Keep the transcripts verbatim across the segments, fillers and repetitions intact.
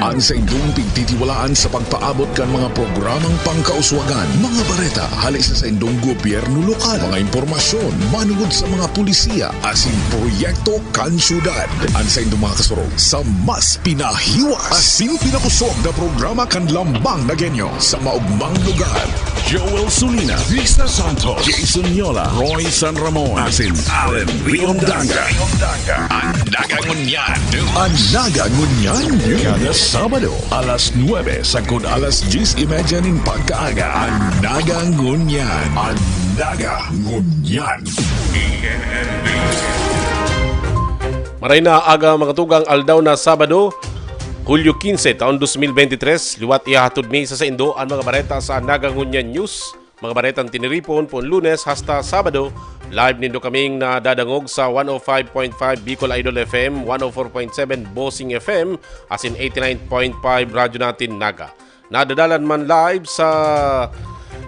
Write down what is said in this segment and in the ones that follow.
An saindong pigtitiwalaan sa pagpaabot kan mga programang pangkauswagan, mga bareta hali sa saindong gobyerno lokal, mga impormasyon manungod sa mga pulisiya asin proyekto kan syudad. An saindong mga kasurog sa mas pinahiwas asin pinakosog na programa kan Lambang na Genyo sa maugmang lugar. Joel Sulina, Risa Santos, Jason Yola, Roy San Ramon, asin Alan Riondanga. An Naga Ngunyan. An Naga Ngunyan. Kada Sabado, alas nuebe sagkod alas dyes y media nin pagkaaga. An Naga Ngunyan. An Naga Ngunyan. Maray na aga, mga tugang, aldaw na Sabado, Hulyo quince, taon dos mil bente tres. Liwat ihahatod mi sa saindo an mga bareta sa Naga Ngunyan News. Mga baretang tiniripon, poon Lunes hasta Sabado, live nindo kaming nadadangog sa one oh five point five Bicol Idol F M, one oh four point seven Bossing F M, asin eighty-nine point five Radyo Natin Naga. Nadadalan man live sa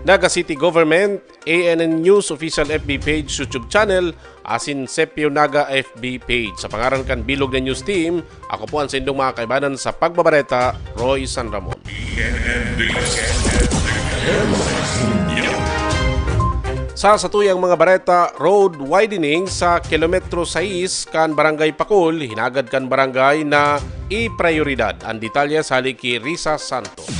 Naga City Government, A N N News Official F B page, YouTube channel, asin Sepio Naga F B page. Sa pangaran kan bilog na news team, ako po an saindong mga kaibanan sa pagbabareta, Roy San Ramon. Sa satuyang mga bareta, road widening sa kilometro sais kan Barangay Pakol, hinagad kan barangay na iprioridad. An detalye sa hali ki Risa Santos.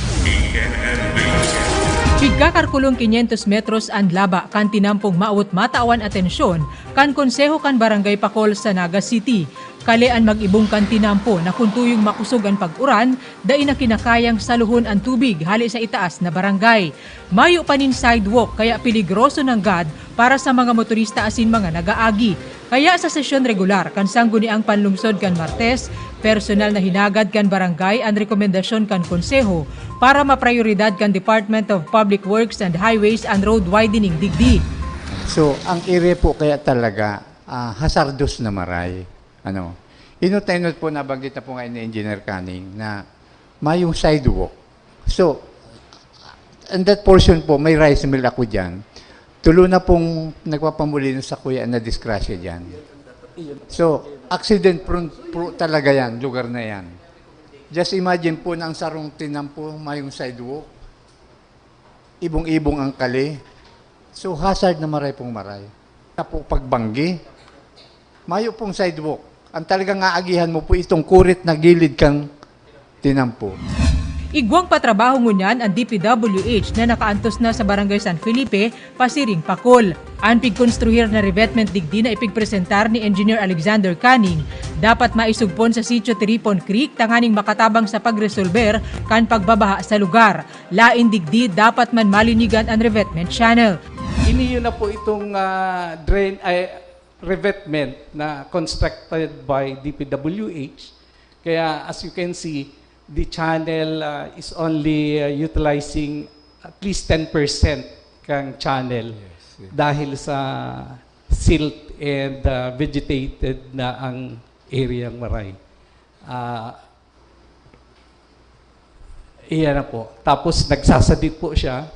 Pigkakarkulong quinientos metros an laba kan tinampong maawot matawan atensyon kan Konseho kan Barangay Pakol sa Naga City. Kale an mag-ibong kan tinampo na kun tuyong makosog an pag-uran, dai na kinakayang saluhon an tubig hali sa itaas na barangay. Mayo pa nin sidewalk, kaya peligroso nanggad para sa mga motorista asin mga nagaagi. Kaya sa sesyon regular kan Sangguniang Panlungsod kan Martes, personal na hinagad kan barangay an rekomendasyon kan Konseho para maprayoridad kan Department of Public Works and Highways an road widening digdi. So, ang area po kaya talaga, ah, hazardous na maray. Ano, inot na inot po, nabanggit na po nga ni Engineer Canning na mayong sidewalk. So, in that portion po, may rice mill ako dyan. Tulo na pong nagpapamulino sa kuya na disgrasya dyan. So, accident prone po talaga yan, lugar na yan. Just imagine po na ang sarong tinampo, mayong sidewalk. Ibong-ibong ang kali. So, hazard na maray pong maray. Tapo pagbanggi. Mayo pong sidewalk. Ang talagang aagihan mo po itong kurit na gilid kang tinampo. Igwang patrabaho ngunyan an D P W H na nakaantos na sa Barangay San Felipe, pasiring Pakol. An pigkonstruhir na revetment digdi na ipigpresentar ni Engineer Alexander Canning, dapat maisugpon sa Sitio Tiripon Creek tanganing makatabang sa pagresolber kan pagbabaha sa lugar. Lain digdi, dapat man malinigan an revetment channel. Ini yun na po itong, ah, drain, ay, revetment na constructed by D P W H. Kaya, as you can see, the channel, ah, is only, ah, utilizing at least ten percent kang channel. Yes, yes. Dahil sa silt and, ah, vegetated na ang area ng Maray. Ah, Iyan na po. Tapos nagsasadit po siya.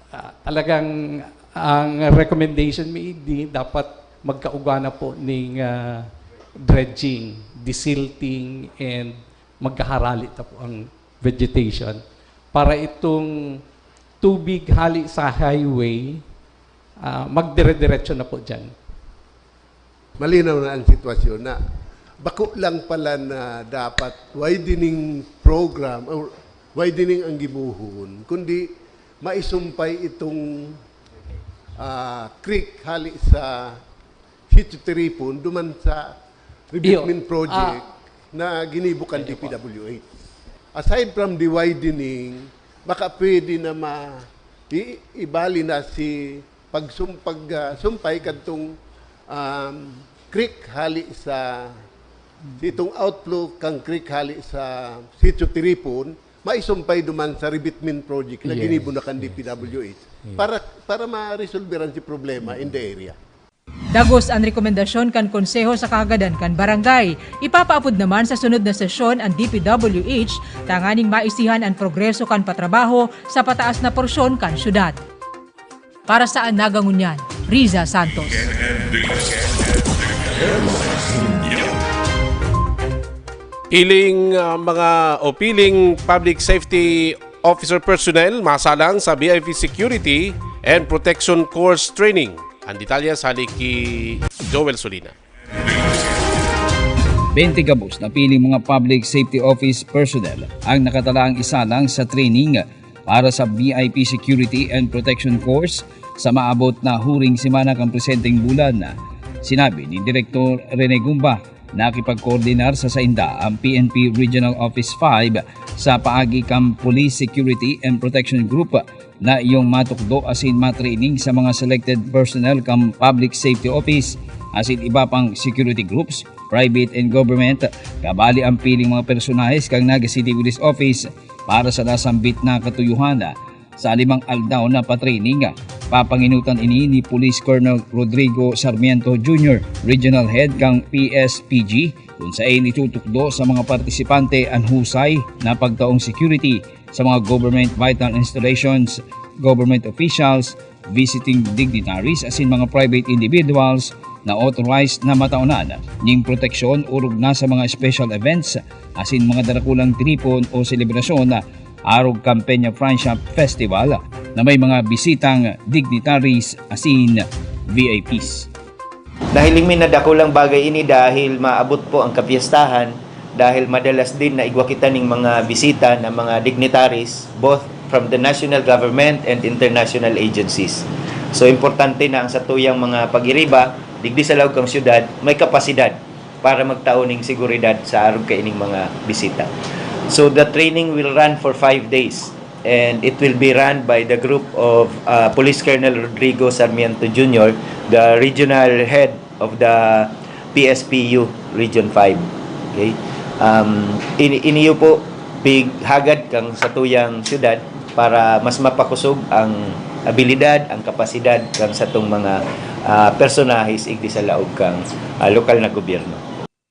Ah, talagang ang recommendation mi, di dapat magkaugma na po ning, ah, dredging, desilting, and magkaharali ta po ang vegetation para itong tubig hali sa highway, ah, magdire-diretso na po dyan. Malinaw na ang sitwasyon na bako lang pala na dapat widening program or widening ang gibohon, kundi maisumpay itong, ah, creek hali sa Sitio Tiripon duman sa Iyo. Revetment project Ah. na ginibo kan Iyo po. D P W H. Aside from the widening, baka pwede na ma-, i-, ibali na si pagsum-, pag, ah, sumpay kadtong, um, creek hali sa, itong outflow kang creek hali sa Sitio Tiripon, maisumpay duman sa revetment project na Yes, ginibo na kan yes, D P W H yes. para, para ma-resolveran si problema in the area. Dagos an rekomendasyon kan Konseho sa kahagadan kan barangay. Ipapaapod naman sa sunod na sesyon an D P W H tanganing maisihan an progreso kan patrabaho sa pataas na porsyon kan syudad. Para sa An Naga Ngunyan, Riza Santos. Piling, ah, mga o piling public safety officer personnel masalang sa V I P Security and Protection Course Training. Ang detalye sa hali ki Joel Solina. Bente gabos na piling mga public safety office personnel ang nakatalaang isalang sa training para sa V I P Security and Protection Course sa maabot na huring semana kan presenteng bulan. Sinabi ni Direktor Rene Gumba, nakipagkoordinar sa sainda ang P N P Regional Office five sa paagi kan Police Security and Protection Group na iyong matukdo asin matraining sa mga selected personnel kan Public Safety Office asin iba pang security groups, private and government, kabali ang piling mga personahes kan Naga City Police Office para sa nasambit na katuyuhan. Sa limang aldaw na patraining, papanginutan ini ni Police Colonel Rodrigo Sarmiento Junior, Regional Head kan P S P G, kun saen itutukdo sa mga partisipante an husay na pagtaong security sa mga government vital installations, government officials, visiting dignitaries asin mga private individuals na authorized na mataonan nin proteksyon orog na sa mga special events asin mga darakulang tripon o selebrasyon arog kan Peña Francia Festival na may mga bisitang dignitaries asin V I Ps. Nahiling mi na dakulang bagay ini dahil maabot po ang kapiestahan, dahil madalas din na igwa kita ning mga bisita ng mga dignitaries, both from the national government and international agencies. So, importante na ang satuyang mga pag-iriba, digdi sa laog kang syudad, may kapasidad para magtao ning seguridad sa arog kaining mga bisita. So, the training will run for five days. And it will be run by the group of, uh, Police Colonel Rodrigo Sarmiento Junior, the regional head of the P S P U Region five. Okay? Um, ini-, iniyo po pighagad kang satuyang syudad para mas mapakosog ang abilidad, ang kapasidad kang satong mga, ah, personahes igdi sa laog kang, ah, lokal na gobyerno.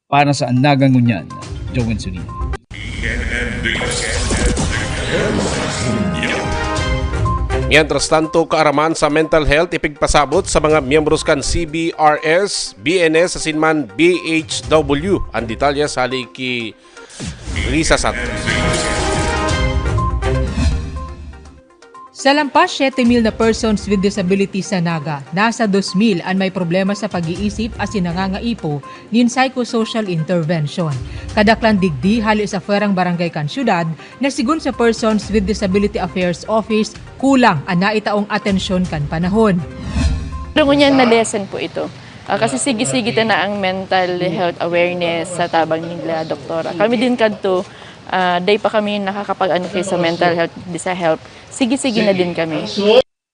Para sa Andagan Ngunyan, Joel Solina. Mientras tanto, kaaraman sa mental health ipigpasabot sa mga miyembros kan C B R S, B N S asin man B H W. Ang detalye sa hali ki Risa Santos. Sa lampas siyete mil na persons with disability sa Naga, nasa dos mil an may problema sa pag-iisip asin nangangaipo nin psychosocial intervention. Kadaklan digdi hale sa pwerang barangay kan syudad na sigon sa Persons with Disability Affairs Office, kulang an naitaong atensyon kan panahon. Pero ngunyan na lesson po ito. Ah, kasi sige-sige ta na ang mental health awareness sa tabang nila, doktora. Kami din kadto, ah, day pa kami nakakapag-ano kayo sa mental health, di sa health. Sige-sige na din kami.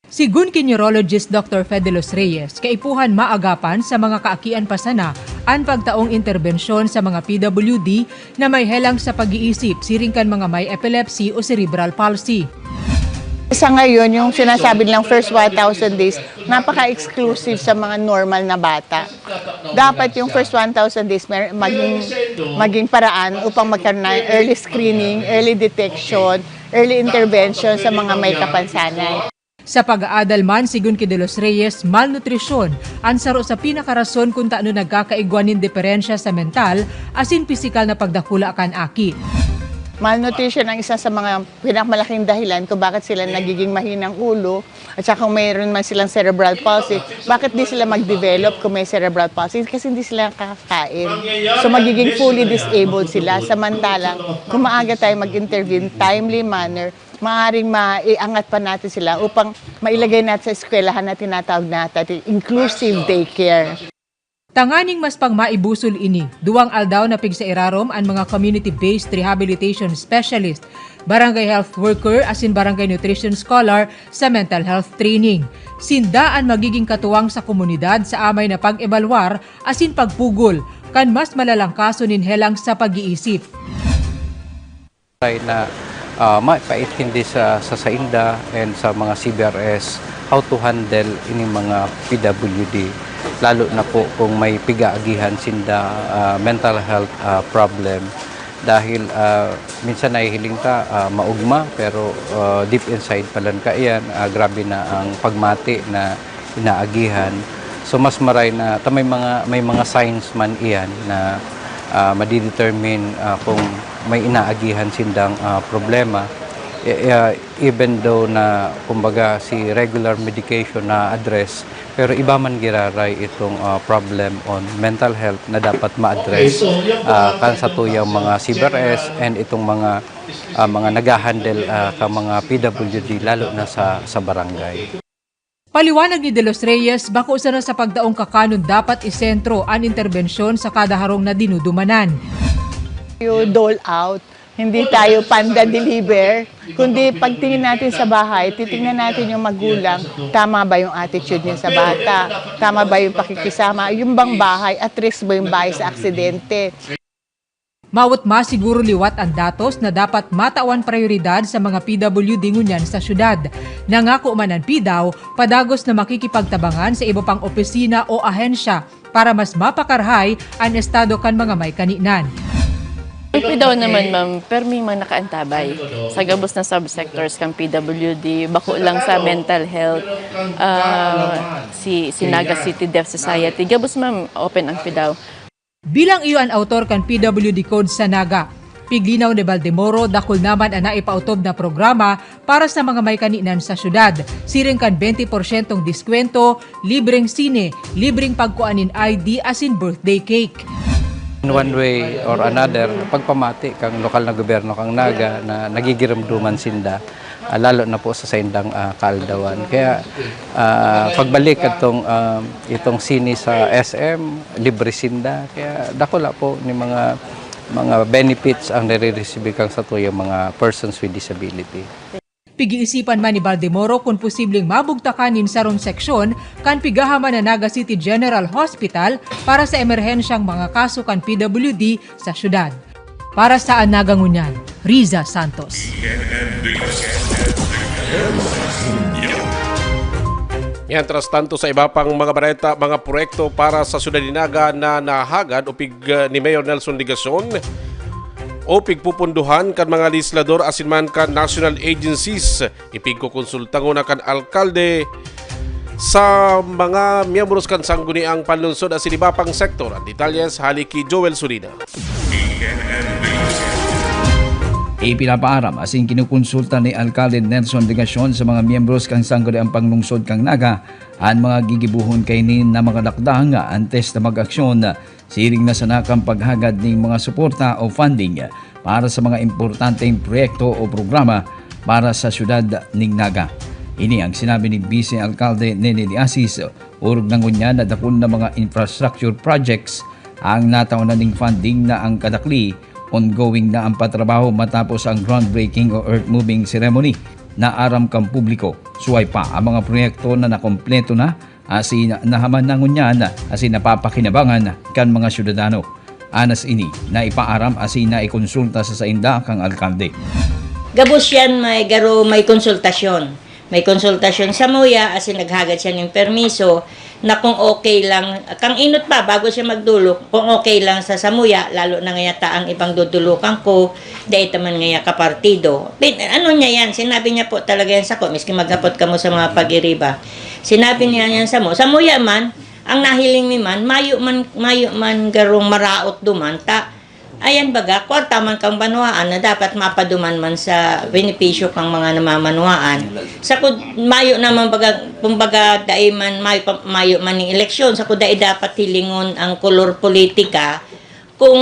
Sigun ki Neurologist Doctor Fede Los Reyes, kaipuhan maagapan sa mga kaakian pa sana an pagtaong interbensyon sa mga P W D na may helang sa pag-iisip siring kan mga may epilepsy o cerebral palsy. Sa ngayon, yung sinasabi nilang first one thousand days, napaka-exclusive sa mga normal na bata. Dapat yung first one thousand days, mer-, maging, maging paraan upang magkaroon ng early screening, early detection, early intervention sa mga may kapansanan. Sa pag-aadal man, sigun ki De Los Reyes, malnutrisyon an saro sa pinakarason kun tano nagkakaigwa nin diferensya sa mental asin pisikal na pagdakula kan aki. Malnutrition ang isa sa mga pinakamalaking dahilan kung bakit sila nagiging mahinang ulo at saka kung mayroon man silang cerebral palsy, bakit di sila mag-develop kung may cerebral palsy? Kasi hindi sila nakakakain. So, magiging fully disabled sila. Samantalang, kung maaga tayo mag-intervene, timely manner, maaaring maiangat pa natin sila upang mailagay natin sa eskwelahan na tinatawag natin inclusive daycare. Tanganing mas pagmaibusol ini, duwang aldaw na pigsairarom an mga community-based rehabilitation specialist, barangay health worker asin barangay nutrition scholar sa mental health training. Sinda an magiging katuwang sa komunidad sa amay na pag-ebalwar asin pagpugol kan mas malalang kaso nin helang sa pag-iisip. Ay na, ah, maipaintindi sa, sa sainda and sa mga C B R S how to handle ining mga P W D, lalo na po kung may pigaagihan sinda, ah, mental health, ah, problem. Dahil, ah, minsan nahihiling ka, ah, maugma, pero, ah, deep inside palan ka iyan, ah, grabe na ang pagmati na inaagihan. So, mas maray na ta may mga, may mga signs man iyan na, Ah, madidetermine, ah, kung may inaagihan sindang, ah, problema. Eh, ah, even though na, kumbaga, si regular medication na address, pero iba man giraray itong, ah, problem on mental health na dapat ma-address, ah, kan satuyang mga C B R S and itong mga, ah, mga naghahandle, ah, kan mga P W D, lalo na sa, sa barangay. Paliwanag ni De Los Reyes, bako sana sa pagdaong kakanon dapat isentro an interbensyon sa kada harong na dinudumanan. You dole out. Hindi tayo panda-deliver, kundi pagtingin natin sa bahay, titingnan natin yung magulang, tama ba yung attitude niya sa bata, tama ba yung pakikisama, yung bang bahay, at risk ba yung bahay sa aksidente. Mawot masiguro liwat an datos na dapat matawan prayoridad sa mga P W D ngunyan sa syudad. Nangako man an PDAW, padagos na makikipagtabangan sa iba pang opisina o ahensya para mas mapakarahay an estado kan mga may kaninan. Ang PDAW naman, ma'am, permi man nakaantabay sa gabos na subsectors kan P W D, bako lang sa mental health, ah, si, si Naga City Deaf Society. Gabos, ma'am, open ang PDAW. Bilang iyo an autor kan P W D Code sa Naga, piglinaw ni Baldemoro, dakul naman an naipaotob na programa para sa mga may kaninan sa syudad, siring kan bente porsyentong diskwento, libreng sine, libreng pagkua nin I D asin birthday cake. In one way or another, pagpamati kang lokal na gobyerno kang Naga na nagigiramduman sinda, ah, lalo na po sa saindang, ah, kaaldawan. Kaya, ah, pagbalik atong, ah, itong sine sa S M, libre sinda. Kaya dakula po ni mga, mga benefits ang nare-receive kang satuyang mga persons with disability. Pig-iisipan man ni Baldemoro kun posibleng mabugtakan nin sarong seksyon kan pigahaman na Naga City General Hospital para sa emerhensyang mga kaso kan P W D sa syudad. Para sa An Naga Ngunyan, Riza Santos. Mientras tanto, sa iba pang mga bareta, mga proyekto para sa syudad ni Naga na nahagad o pig, ni Mayor Nelson Legacion o pigpupunduhan kan mga legislador asin man kan national agencies, ipigkokonsulta nguna kan alkalde sa mga miyembros kan Sangguniang Panlungsod asin iba pang sektor. Ang detalyes hali ki Joel Surina. Ipinapaaram asin kinukonsulta ni Alkalde Nelson Legacion sa mga miyembros kan Sangguniang Panlungsod kan Naga an mga gigibohon kaini na mga dakdang antes na mag-aksyon, siring na sana kan paghagad nin mga suporta o funding para sa mga importanteng proyekto o programa para sa syudad nin Naga. Ini ang sinabi ni Vice Alkalde Nene de Asis, orog na ngunyan na dakul na mga infrastructure projects ang natao na ning funding na ang kadakli, ongoing na ang patrabaho matapos ang groundbreaking o earth moving ceremony na aram kan publiko. Suway pa, ang mga proyekto na nakompleto na asin nahaman na ngunyan asin napapakinabangan kan mga syudadano. Anas ini na ipaaram asin na ikonsulta sa sainda kan alkalde. Gabos yan, may garo, may konsultasyon. May konsultasyon sa muya, asin naghagad siya nin permiso na kung okay lang, kang inot pa, bago siya magdulok, kung okay lang sa samuya, lalo na ngaya ta ang ibang dudulukan ko, dai ta man ngaya kapartido. Pin-, ano niya yan, sinabi niya po talaga yan sako, miski maghapot kamo sa mga pag-iriba. Sinabi niya yan samo. Samuya man, ang nahiling mi man, mayo man, mayo man garong maraot duman, ta, ayan baga, kwarta man kang banwaan na dapat mapaduman man sa benepisyo kang mga namamanwaan. Sako, mayo naman baga, kumbaga, dai man, mayo, pa, mayo man ning eleksyon, sako dai dapat hilingon ang kolor politika kung,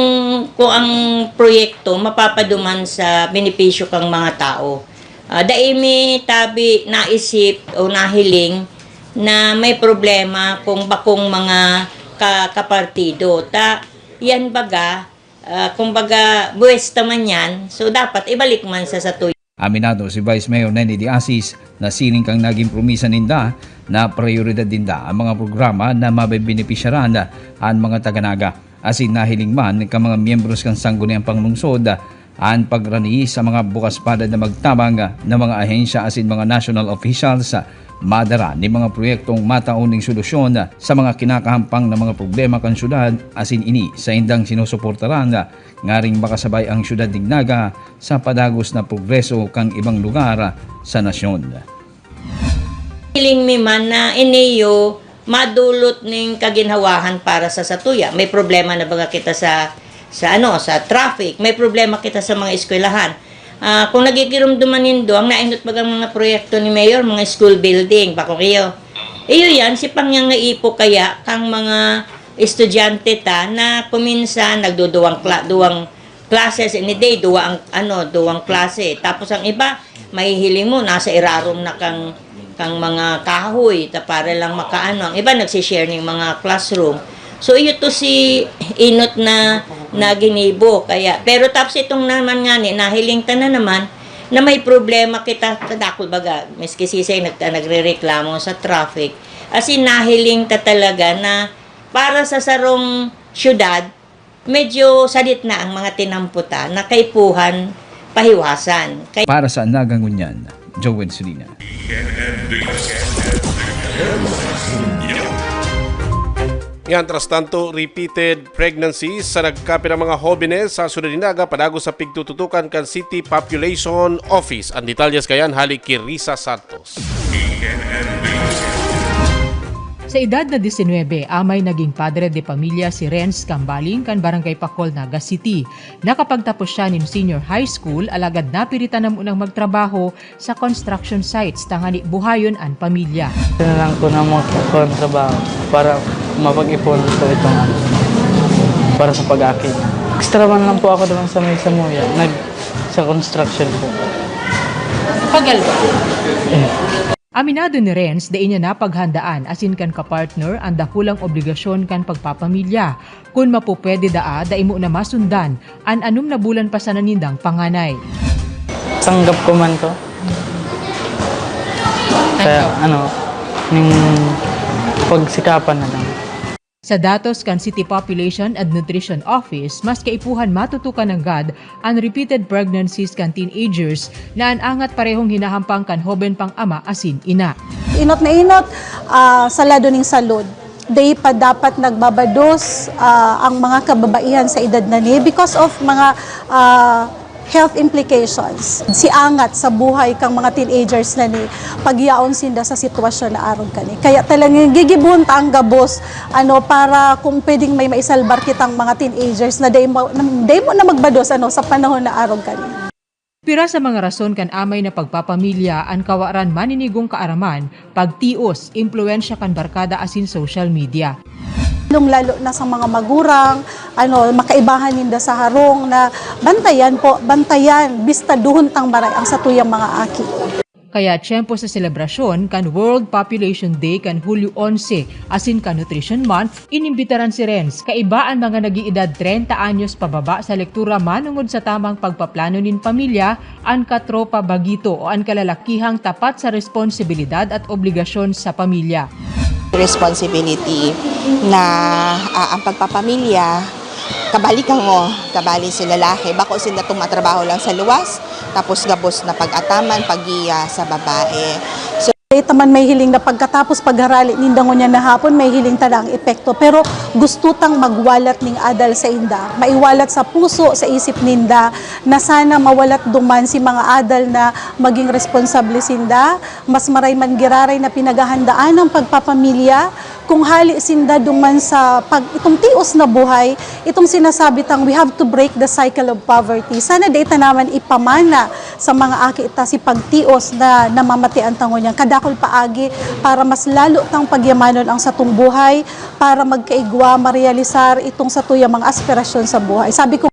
kung ang proyekto mapapaduman sa benepisyo kang mga tao. Ah, dai mi tabi naisip o nahiling na may problema kung bakong mga ka-, kapartido. Ta, yan baga, ah, kumbaga, buwesta man yan, so dapat ibalik man sa satuya. Aminado si Vice Mayor Nene de Asis na siring kan nagin promisa ninda na prayoridad ninda ang mga programa na mabebenepisyaran an mga taga-Naga. Asin nahiling man kan mga miyembros kan Sangguniang Panglungsod an pagrani sa mga bukas palad na magtabang na mga ahensya asin mga national officials madara nin mga proyektong matao nin solusyon sa mga kinakahampang na mga problema kan syudad, asin ini saindang sinusuportaran, ngaring makasabay ang syudad nin Naga sa padagos na progreso kan ibang lugar sa nasyon. Hiling mi man na iniyo madulot ning kaginhawahan para sa satuya. May problema na baga kita sa sa ano, sa traffic, may problema kita sa mga eskwelahan. Ah, kung nagigirumduman nindo, ang nainot bagang mga proyekto ni Mayor, mga school building, bakong iyo. Iyo yan, si pangyang naipo kaya kang mga estudyante ta na kuminsan nagduduwang kla-, duwang classes in a day, duwa ang, ano, duwang klase. Tapos ang iba, mahihiling mo, nasa irarom na kang, kang mga kahoy, ta para lang makaano. Ang iba, nagsishare ning mga classroom. So, iyo to si inot na, na ginibo. Kaya, pero tapos itong naman nga ni, nahiling ta na naman na may problema kita, kadakol baga, miski sisay nag-, nagrereklamo sa traffic. As in, nahiling ta talaga na para sa sarong syudad, medyo sadit na ang mga tinampo ta na kaipuhan pahiwasan. Kay- Para sa Naga Ngunyan, Joel Sulina. Mientras tanto, repeated pregnancies sa nagkapirang mga hobenes sa syudad nin Naga padagos sa pigtututukan kan City Population Office. Ang detalyes kayan hali ki Risa Santos. Sa edad na disinwebe, amay naging padre de pamilya si Renz Cambaling kan Barangay Pacol, Naga City. Nakapagtapos siya nin senior high school, alagad napiritan na munang magtrabaho sa construction sites tangani buhayon an pamilya. Kailangan ko na magkaroon trabaho para mapag-ipon ko itong ano, para sa pag-aki. Extra man lang po ako naman sa may Samuya, nag, sa construction po. Pagal ba? Eh. Aminado ni Renz, dai niya napaghandaan asin kan kapartner an dakulang obligasyon kan pagpapamilya. Kun mapupwede daa, dai mo na masundan an anom na bulan pa sana nindang panganay. Tanggap ko man to. Kaya, ano, ning pagsikapan na lang. Sa datos kan City Population and Nutrition Office, mas kaipuhan matutukan nanggad an repeated pregnancies kan teenagers na an angat parehong hinahampang kan hoben pang ama asin ina. Inot na inot, ah, sa lado ning salud. Dai pa dapat nagbabados, ah, ang mga kababaihan sa edad na ni because of mga, ah, health implications. Si angat sa buhay kang mga teenagers na ni pagyaon sinda sa sitwasyon na arog kani. Kaya talagang gigibuhon ta ang gabos, ano, para kung pwedeng may maisalbar kitang mga teenagers na dai mo, dai mo na magbados, ano, sa panahon na arog kani. Pira sa mga rason kan amay na pagpapamilya an kawaran maninigong kaaraman, pagtios, impluwensya kan barkada asin social media. Lalong-lalo na sa mga magurang, ano, makaibahan ninda sa harong na bantayan po, bantayan, bistaduhon tang maray ang satuyang mga aki. Kaya tiyempo sa selebrasyon kan World Population Day kan Hulyo onse asin kan Nutrition Month, inimbitaran si Renz, kaiba an mga nag-iidad treinta anyos pababa sa lektura manongod sa tamang pagpaplano nin pamilya, an katropa bagito o an kalalakihang tapat sa responsibilidad at obligasyon sa pamilya. Responsibility na, ah, ang pagpapamilya, kabali kamo, kabali si lalaki. Bako sinda tumatrabaho lang sa luwas, tapos gabos na pag-ataman, paggiya sa babae. So, Dai ta man may hiling na pagkatapos pagharali ninda ngunyan na hapon, may hiling ta na ang epekto. Pero gusto tang magwalat ning adal sa inda. Maiwalat sa puso, sa isip ninda, na sana mawalat duman si mga adal na maging responsable sinda. Mas maray man giraray na pinaghahandaan ang pagpapamilya. Kung hali sinda duman sa pag-, itong tios na buhay, itong sinasabi tang, "We have to break the cycle of poverty." Sana dai ta naman ipamana sa mga aki ta si pagtios na namamatean ta ngunyan. Kadakul paagi para mas lalo tang pagyamanon ang satong buhay, para magkaigwa, marealisar itong satuyang mga aspirasyon sa buhay. Sabi ko,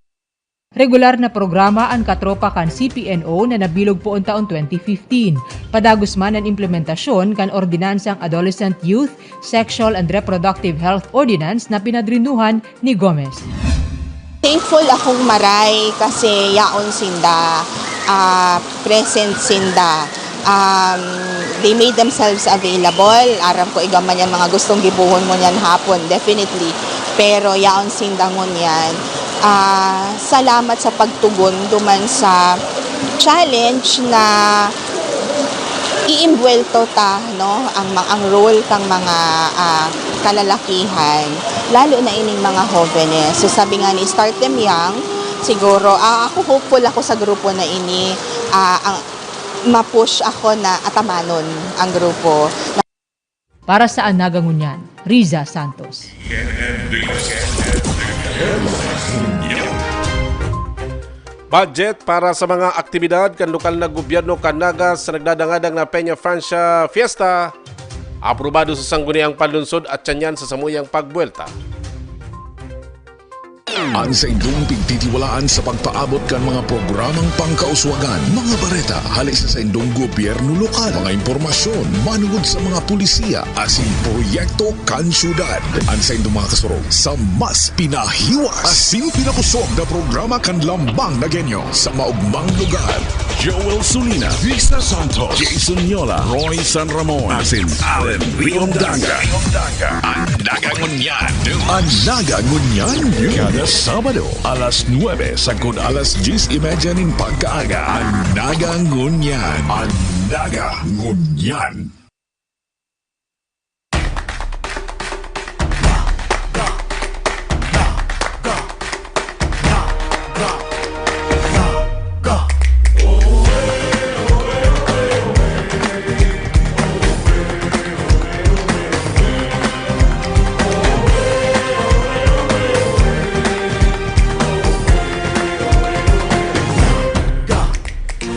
Regular na programa an Katropa kan C P N O na nabilog poon taon twenty fifteen. Padagos man an implementasyon kan Ordinansang Adolescent, Youth, Sexual and Reproductive Health Ordinance na pinadrinuhan ni Gomez. Thankful akong maray kasi yaon sinda, ah, present sinda. Um, they made themselves available. Aram ko, igwa man yan mga gustong gibohon mo niyan hapon, definitely. Pero yaon sinda ngunyan. Ah, salamat sa pagtugon duman sa challenge na iimbwelto ta, no, ang ma-, ang role kang mga, ah, kalalakihan, lalo na ining mga hobenes. So, sabi nga ni Start Them Young, siguro, ah, ako hopeful ako sa grupo na ini, ah, ang ma-push ako na atamanon ang grupo. Para sa Anaga Ngunyan, Riza Santos. Budget para sa mga aktibidad kan lokal na gobyerno kan Naga sa nagdadangadang na Peña Francia Fiesta, aprobado sa Sangguniang Panlunsod at tiyan yan sa samuyang pagbuwelta. An saindong pigtitiwalaan sa pagpaabot kan mga programang pangkauswagan, mga bareta hale sa saindong gobyerno lokal, mga impormasyon manungod sa mga pulisiya asin proyekto kan syudad. An saindong mga kasurog sa mas pinahiwas asin pinapusog na programa kan Lambang na Genyo sa maogmang lugar. Joel Sulina, Vista Santos, Jason Yola, Roy San Ramon, asin Allen Riondanga. An Naga Ngunyan. An Naga Ngunyan. Kada Sabado, alas nuebe sagkod alas dyes y media nin pagkaaga. An Naga Ngunyan. An Naga Ngunyan.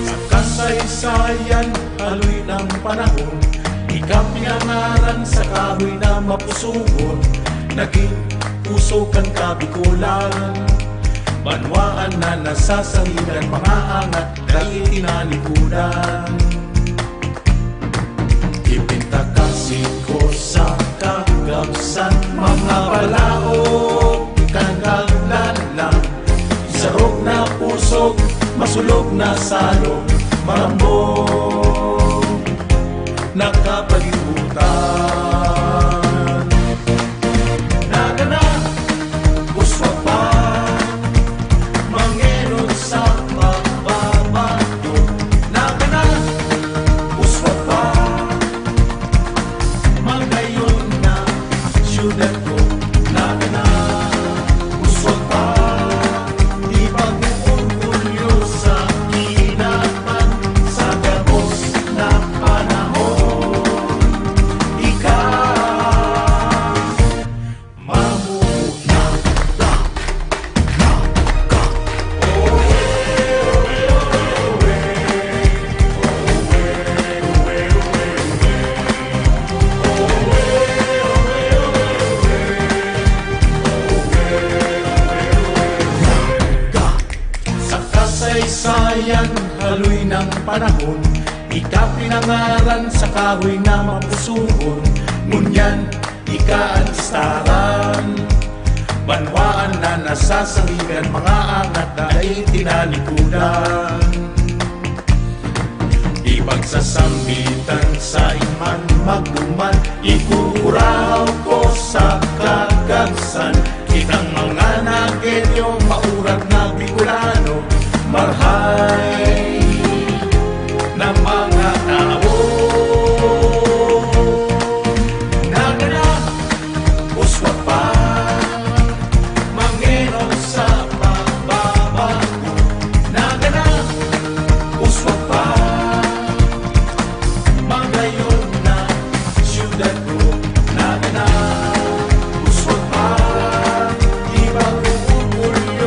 Sa kasaysayan, haloy ng panahon, ika pinangaran sa kahoy na mapusugon, naging puso kan Kabikolan. Banwaan na nasasangigan, mga angat, dai tinalikudan. Ipintakasi ko sa kagabsan, mga balaog, ikang kaglalang. Sarog na pusog, masulog na salog, marambong na kapalibutan. Nagana, uswag pa, mangenot sa pagbabago. Nagana, uswag pa, magayon na syudad ko. Nagana, uswag pa, ipag-orgulyo sa kinaban sa gabos na panahon. Ika, mamuhay na, na, na. Sa kasaysayan, haloy ng panahon, ika pinangaran sa kahoy na mapusugon. Ngunyan, ika an istaran. Banwaan na nasasangigan, mga angat na dai tinalikudan. Ipagsasambitan sa iman magduman, ikukurahaw ko sa kagabsan. Kitang mga Nagenyo, maurat na Bicolano, marhay na mga tao. Nagana, uswag pa, mangenot sa pagbabago. Nagana, uswag pa, magayon na syudad ko. Nagana, uswag pa, ibang orgulyo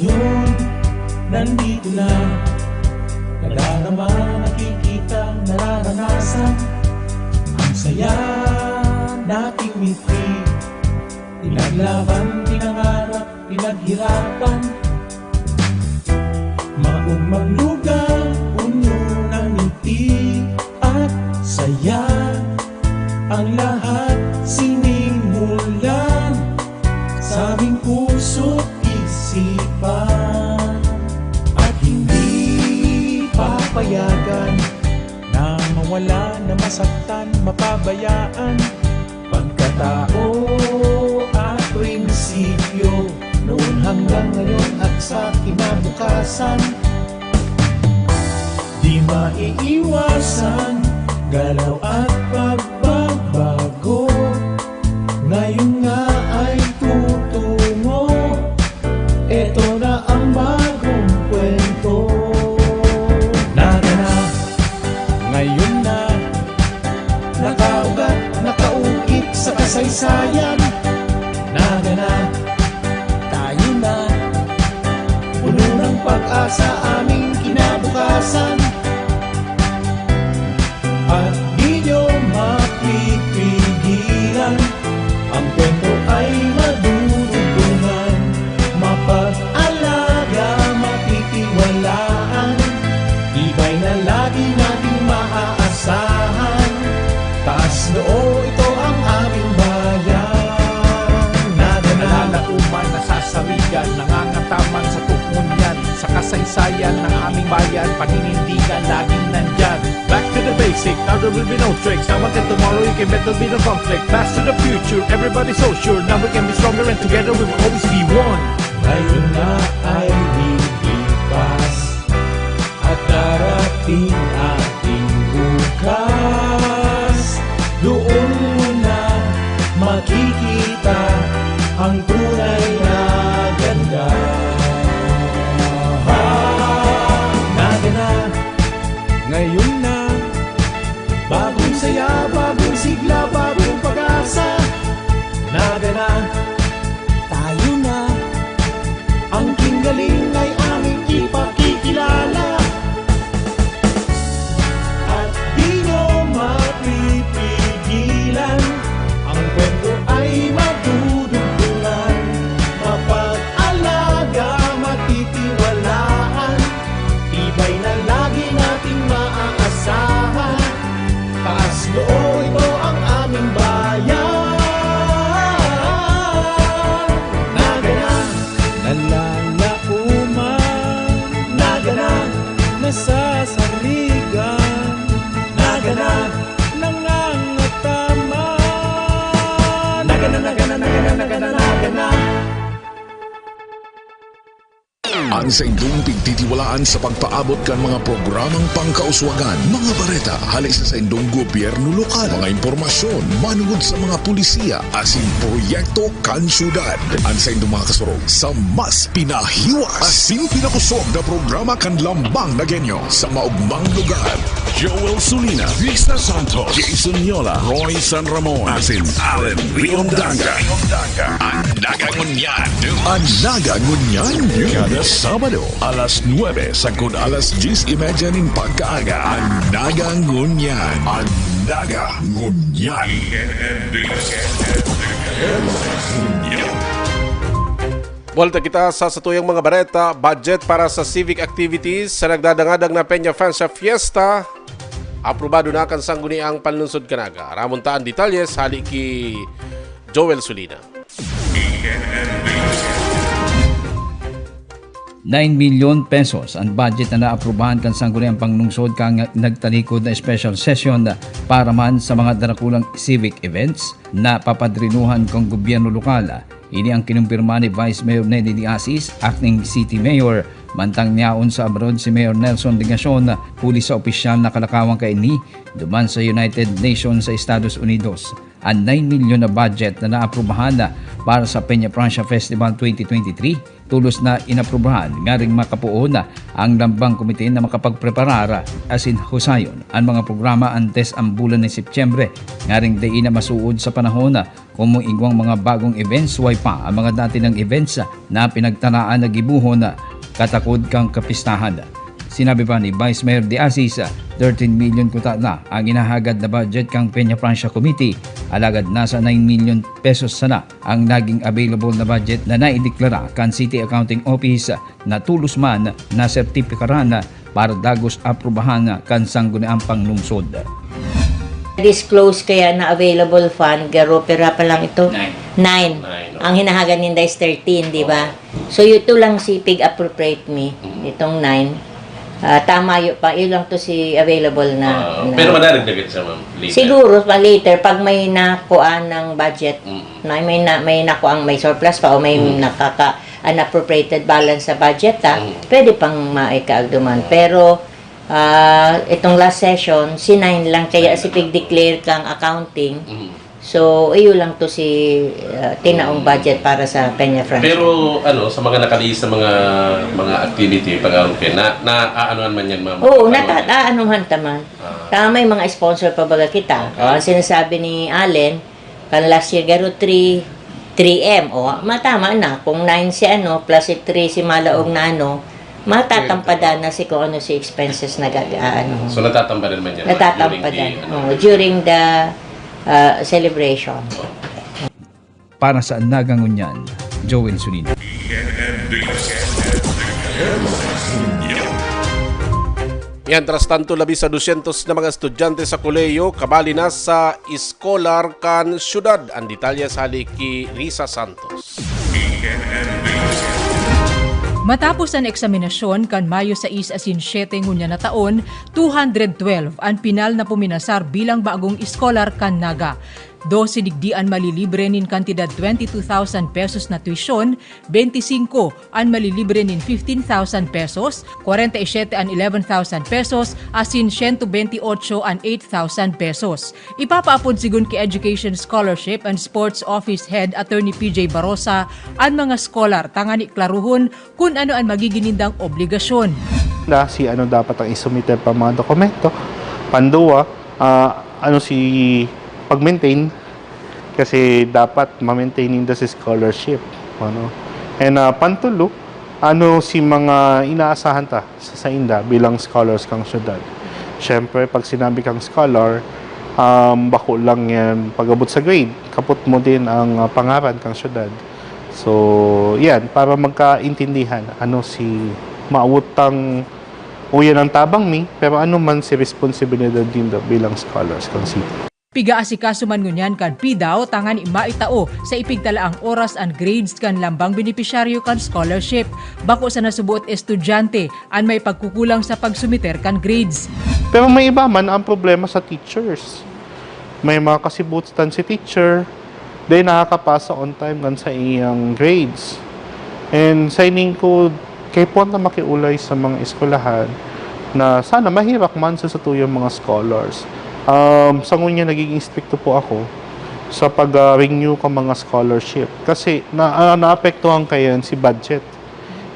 Yun, nandito na. Nadarama, nakikita, nararanasan. Ang saya nating mitri. Pinaglaban, pinangarap, pinaghirapan. Maong maglugaw, puno ng ngiti at saya. Ang lahat sinimulan sa aming puso't isipan. At hindi papayagan na mawala, na masaktan, mapabayaan. Pagkatao at prinsipyo, noon hanggang ngayon at sa kinabukasan. Di maiiwasan, galaw at pagbabago. Ngayon nga ay tutungo. Eto na ang bagong kwento. Nagana, ngayon na. Nakaugat, nakaukit sa kasaysayan. Nagana, tayo na. Puno ng pag-asa aming kinabukasan. At di nyo mapipigilan. Ang kwento ay madudugtungan. Mapag-alaga, matitiwalaan. Tibay na lagi nating maaasahan. Taas noo, ito ang aming bayan. Nagana, nalalaoman, nasasarigan, nangangataman sa tukmon yan. Sa kasaysayan ng aming bayan, paninindigan, laging nandyan. Back to the basic, now there will be no tricks. Now until tomorrow, you can bet there'll be no conflict. Pass to the future, everybody's so sure. Now we can be stronger and together we will always be one. Ngayon na ay lilipas at darating ating bukas. Doon mo na makikita ang tunay na ganda. Nagana, ngayon na. Bagong saya, bagong sigla, bagong pag-asa. Nagana, tayo na. Ang kinggaling ay aming ipakikilala. At di nyo mapipigilan. Ang kwento ay madudugtungan. Mapag-alaga, matitiwalaan. Tibay na lagi nating maaasahan. Taas noo, ito ang aming bayan. Nagana, nalalaoman. Nagana, nasasarigan. Nagana, nangangataman. Nagana, nagana, nagana, nagana, nagana. An saindong pigtitiwalaan sa pagpaabot kan mga programang pangkauswagan, mga bareta hale sa saindong gobyerno lokal, mga impormasyon manungod sa mga pulisiya asin proyekto kan syudad. An saindong mga kasurog sa mas pinahiwas asin pinakusog na programa kan Lambang na Genyo sa maugmang lugar. Joel Sulina, Risa Santos, Jason Yola, Roy San Ramon, asin Allen Riondanga. An Naga Ngunyan. An Naga Ngunyan. Kada Sabado, alas nuebe sagkod alas dyes y media nin pagkaaga. An Naga Ngunyan. An Naga Ngunyan. Buwalta kita sa satuyang mga bareta. Budget para sa civic activities sa nagdadangadang na Peña Francia Fiesta. Aprobado na kan Sangguniang Panlungsod kan Naga. Aramon ta an detalye hali ki Joel Sulina. Nine milyon pesos an budget na naaprubahan kan Sangguniang Panlungsod kan nagtalikod na special session para man sa mga darakulang civic events na papadrinuhan kan gobyerno lokal. Ini ang kinumpirma ni Vice Mayor Nene de Asis, Acting City Mayor, mantang niyaon sa abroad si Mayor Nelson Legacion, huli sa opisyal na kalakawan kaini duman sa United Nations sa Estados Unidos. An nine milyon na budget na naaprubahan na para sa Peña Francia Festival twenty twenty-three, tolos na inaprubahan ngaring makapoon na ang lambang komite na makapagpreparar asin husayon an mga programa antes an bulan nin Setyembre, ngaring dai na masuod sa panahon na kung may igwang mga bagong events, way pa ang mga dati nang events na pinagtaraan na gibohon katakod kan kapistahan. Sinabi pa ni Vice Mayor De Asis, thirteen milyon kuta na ang hinahagad na budget kan Peña Francia Committee, alagad nasa nine milyon pesos sana ang naging available na budget na naideklara kan City Accounting Office na tolos man nasertipikaran para dagos aprubahan kan Sangguniang Panglungsod. Disclose kaya na available fund, garo, pira pa lang ito? Nine. Nine. Nine, no? Ang hinahagad ninda is thirteen, di ba? So, ito lang si pig-appropriate me, itong nine. Ah, tama yun pa, yun lang to si available na. Ah, na- pero madadagdagan siya, ma'am. Later. Siguro, pa later, pag may nakuha ng budget, Mm. na may na, may nakuha, may surplus pa o may Mm. nakaka unappropriated balance sa budget, ha, Mm. pwede pang maikaagduman. Pero ah, itong last session, si nine lang, kaya Nine si lang. pig-declare kang accounting. Mm. So, iyo lang to si ah, tinaong Mm. budget para sa Peña Francia. Pero ano, sa mga nakalihis sa mga mga activity, pag-aroke, na, na aanohan man yan, ma'am? Oo, Ano nata- yan? aanuhan ta man. Ah. Tama yung mga sponsor pa baga kita. Okay. Oh, ang sinasabi ni Allen, kan last year garo three, three M. O, matama na. Kung nine si ano, plus si three si malaog na ano, matatampadan na si kung ano si expenses na gag- ah, ano. So, natatampadan man yan, ma'am, Natatampadan. during the, ano, Oh, during the ah, celebration. Para sa Naga Ngunyan, Joel Solino. Mientras tanto, labi sa dosyentos na mga estudyante sa kolehiyo kabali na sa scholar kan syudad. Ang detalye sa hali ki Risa Santos. Matapos an eksaminasyon kan Mayo sais asin siyete ngunyan na taon, two hundred twelve an pinal na puminasar bilang bagong eskolar kan Naga. Dose digdi an malilibre nin kantidad twenty two thousand pesos na tuition, twenty singko an malilibre nin fifteen thousand pesos, kwarenta y siyete an eleven thousand pesos, asin siyento benti otso an eight thousand pesos. Ipapaapod sigon ki Education Scholarship and Sports Office Head Attorney P J Barosa an mga scholar tangani klarohon kun ano an magigin nindang obligasyon. Na si ano dapat ang isumiter pa mga dokumento. Panduwa, ah, ano si pag-maintain kasi dapat ma-maintain ninda si scholarship, ano. And ah, pantulo, ano si mga inaasahan ta sa sainda bilang scholars kang syudad. Siyempre, pag sinabi kang scholar, um, bako lang yan pag-abot sa grade. Kapot mo din ang ah, pangaran kang syudad. So, yan, para magkaintindihan, ano si maawot tang uyan ang tabang mi, pero ano man si responsibilidad nindo bilang scholars kan city. Pigaasikaso man ngunyan kan PDAW tangani maitao sa ipigtalaang oras an grades kan lambang benepisyaryo kan scholarship. Bako sa nasubuot estudyante an may pagkukulang sa pagsumiter kan grades. Pero may iba man ang problema sa teachers. May mga kasibutan si teacher, di nakakapasa on time kan sa iyang grades. And sa ining ko, kay puwan na makiulay sa mga eskwelahan na sana mahirak man sa satuyang mga scholars. Um, sa ngunya, nagiging stricto po ako sa pag-renew ka mga scholarship. Kasi na, ah, naapektuhan kayan si budget.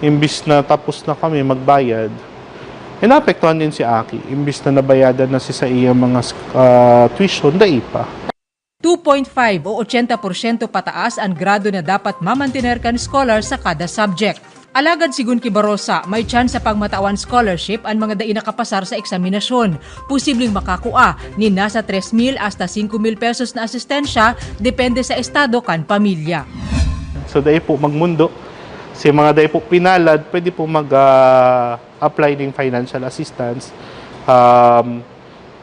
Imbis na tapos na kami magbayad, eh, naapektuhan din si Aki. Imbis na nabayadan na si sa iyang mga ah, tuition, dai pa. two point five o ochenta porsyento pataas an grado na dapat mamantener kan scholar sa kada subject. Alagad sigon ki Barosa, may tsansa pang matawan scholarship an mga dai nakapasar sa eksaminasyon. Posibleng makakua nin nasa tres mil hasta singko mil pesos na asistensya, depende sa estado kan pamilya. So, dai po magmundo. Si mga dai po pinalad, pwede po mag ah, apply ning financial assistance. Um,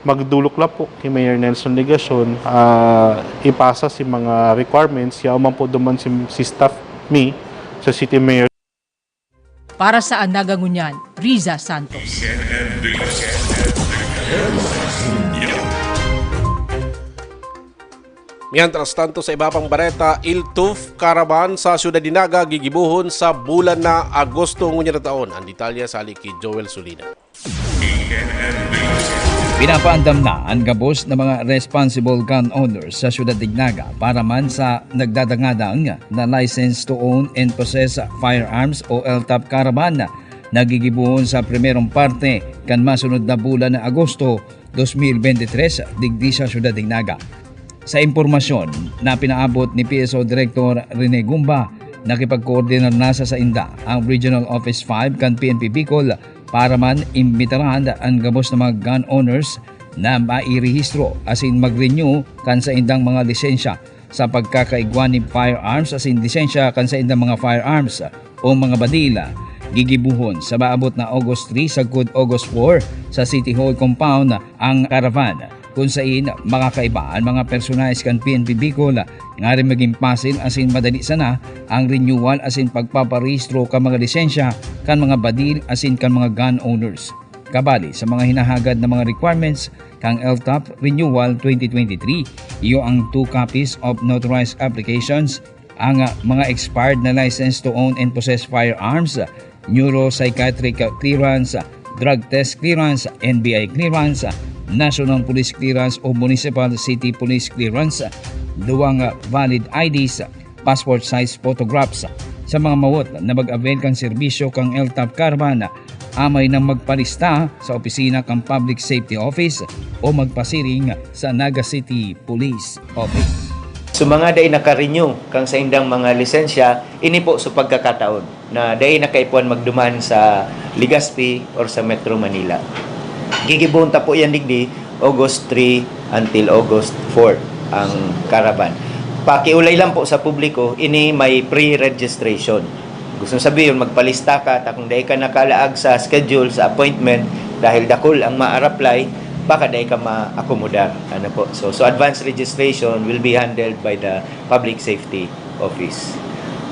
magdulok lang po kay Mayor Nelson Legacion, ah, ipasa si mga requirements, yaon man po duman si, si staff mi sa City Mayor. Para sa Anaga ngunyan, Riza Santos. Mientras tanto, sa iba pang bareta, Iltuf Caravan sa Siyudad de Naga gigibohon sa bulan na Agosto ngunyan na taon. Ang detalye sa hali ki Joel Solina. Pinapaandam na an gabos na mga responsible gun owners sa Syudad de Naga para man sa nagdadangadang na License to Own and Possess Firearms o L T O P Caravan na gigibohon sa primerong parte kan masunod na bulan na Agosto dos mil bente tres digdi sa Syudad de Naga. Sa impormasyon na pinaabot ni P S O Director Rene Gumba, nakipagkoordinar na sa sainda ang Regional Office five kan P N P Bicol para man imbitaran an gabos na mga gun owners na mairehistro asin mag-renew kan saindang mga lisensya sa pagkakaigwa nin firearms asin lisensya kan saindang mga firearms o mga badil. Gigibohon sa maabot na August three sagkod August four sa City Hall compound ang caravan, kun sain makakaiba an mga personahes kan P N P Bicol nganing magin pasil asin madali sana ang renewal asin pagpaparehistro kan mga lisensya kan mga badil asin kan mga gun owners. Kabali sa mga hinahagad na mga requirements kan L T O P Renewal twenty twenty-three, iyo ang two copies of notarized applications, ang, ah, mga expired na license to own and possess firearms, neuropsychiatric clearance, drug test clearance, N B I clearance, National Police Clearance o Municipal City Police Clearance, duwang, ah, valid I Ds, passport size photographs. Sa mga mawot na mag-avail kan serbisyo kan L T O P Caravan, amay nang magpalista sa opisina kan Public Safety Office o magpasiring sa Naga City Police Office. So, mga dai naka-renew kan saindang mga lisensya, ini po sa pagkakataon na dai nakaipuhan magduman sa Legazpi or sa Metro Manila. Gigibohon ta po yan digdi, August three until August four ang caravan. Pakiulay lang po sa publiko, ini may pre-registration. Gusto sabihin, magpalista ka, ta kung dai ka nakalaag sa schedule, sa appointment, dahil dakul ang ma-apply, baka dai ka ma-accommodar. Ano po? So, so advance registration will be handled by the Public Safety Office.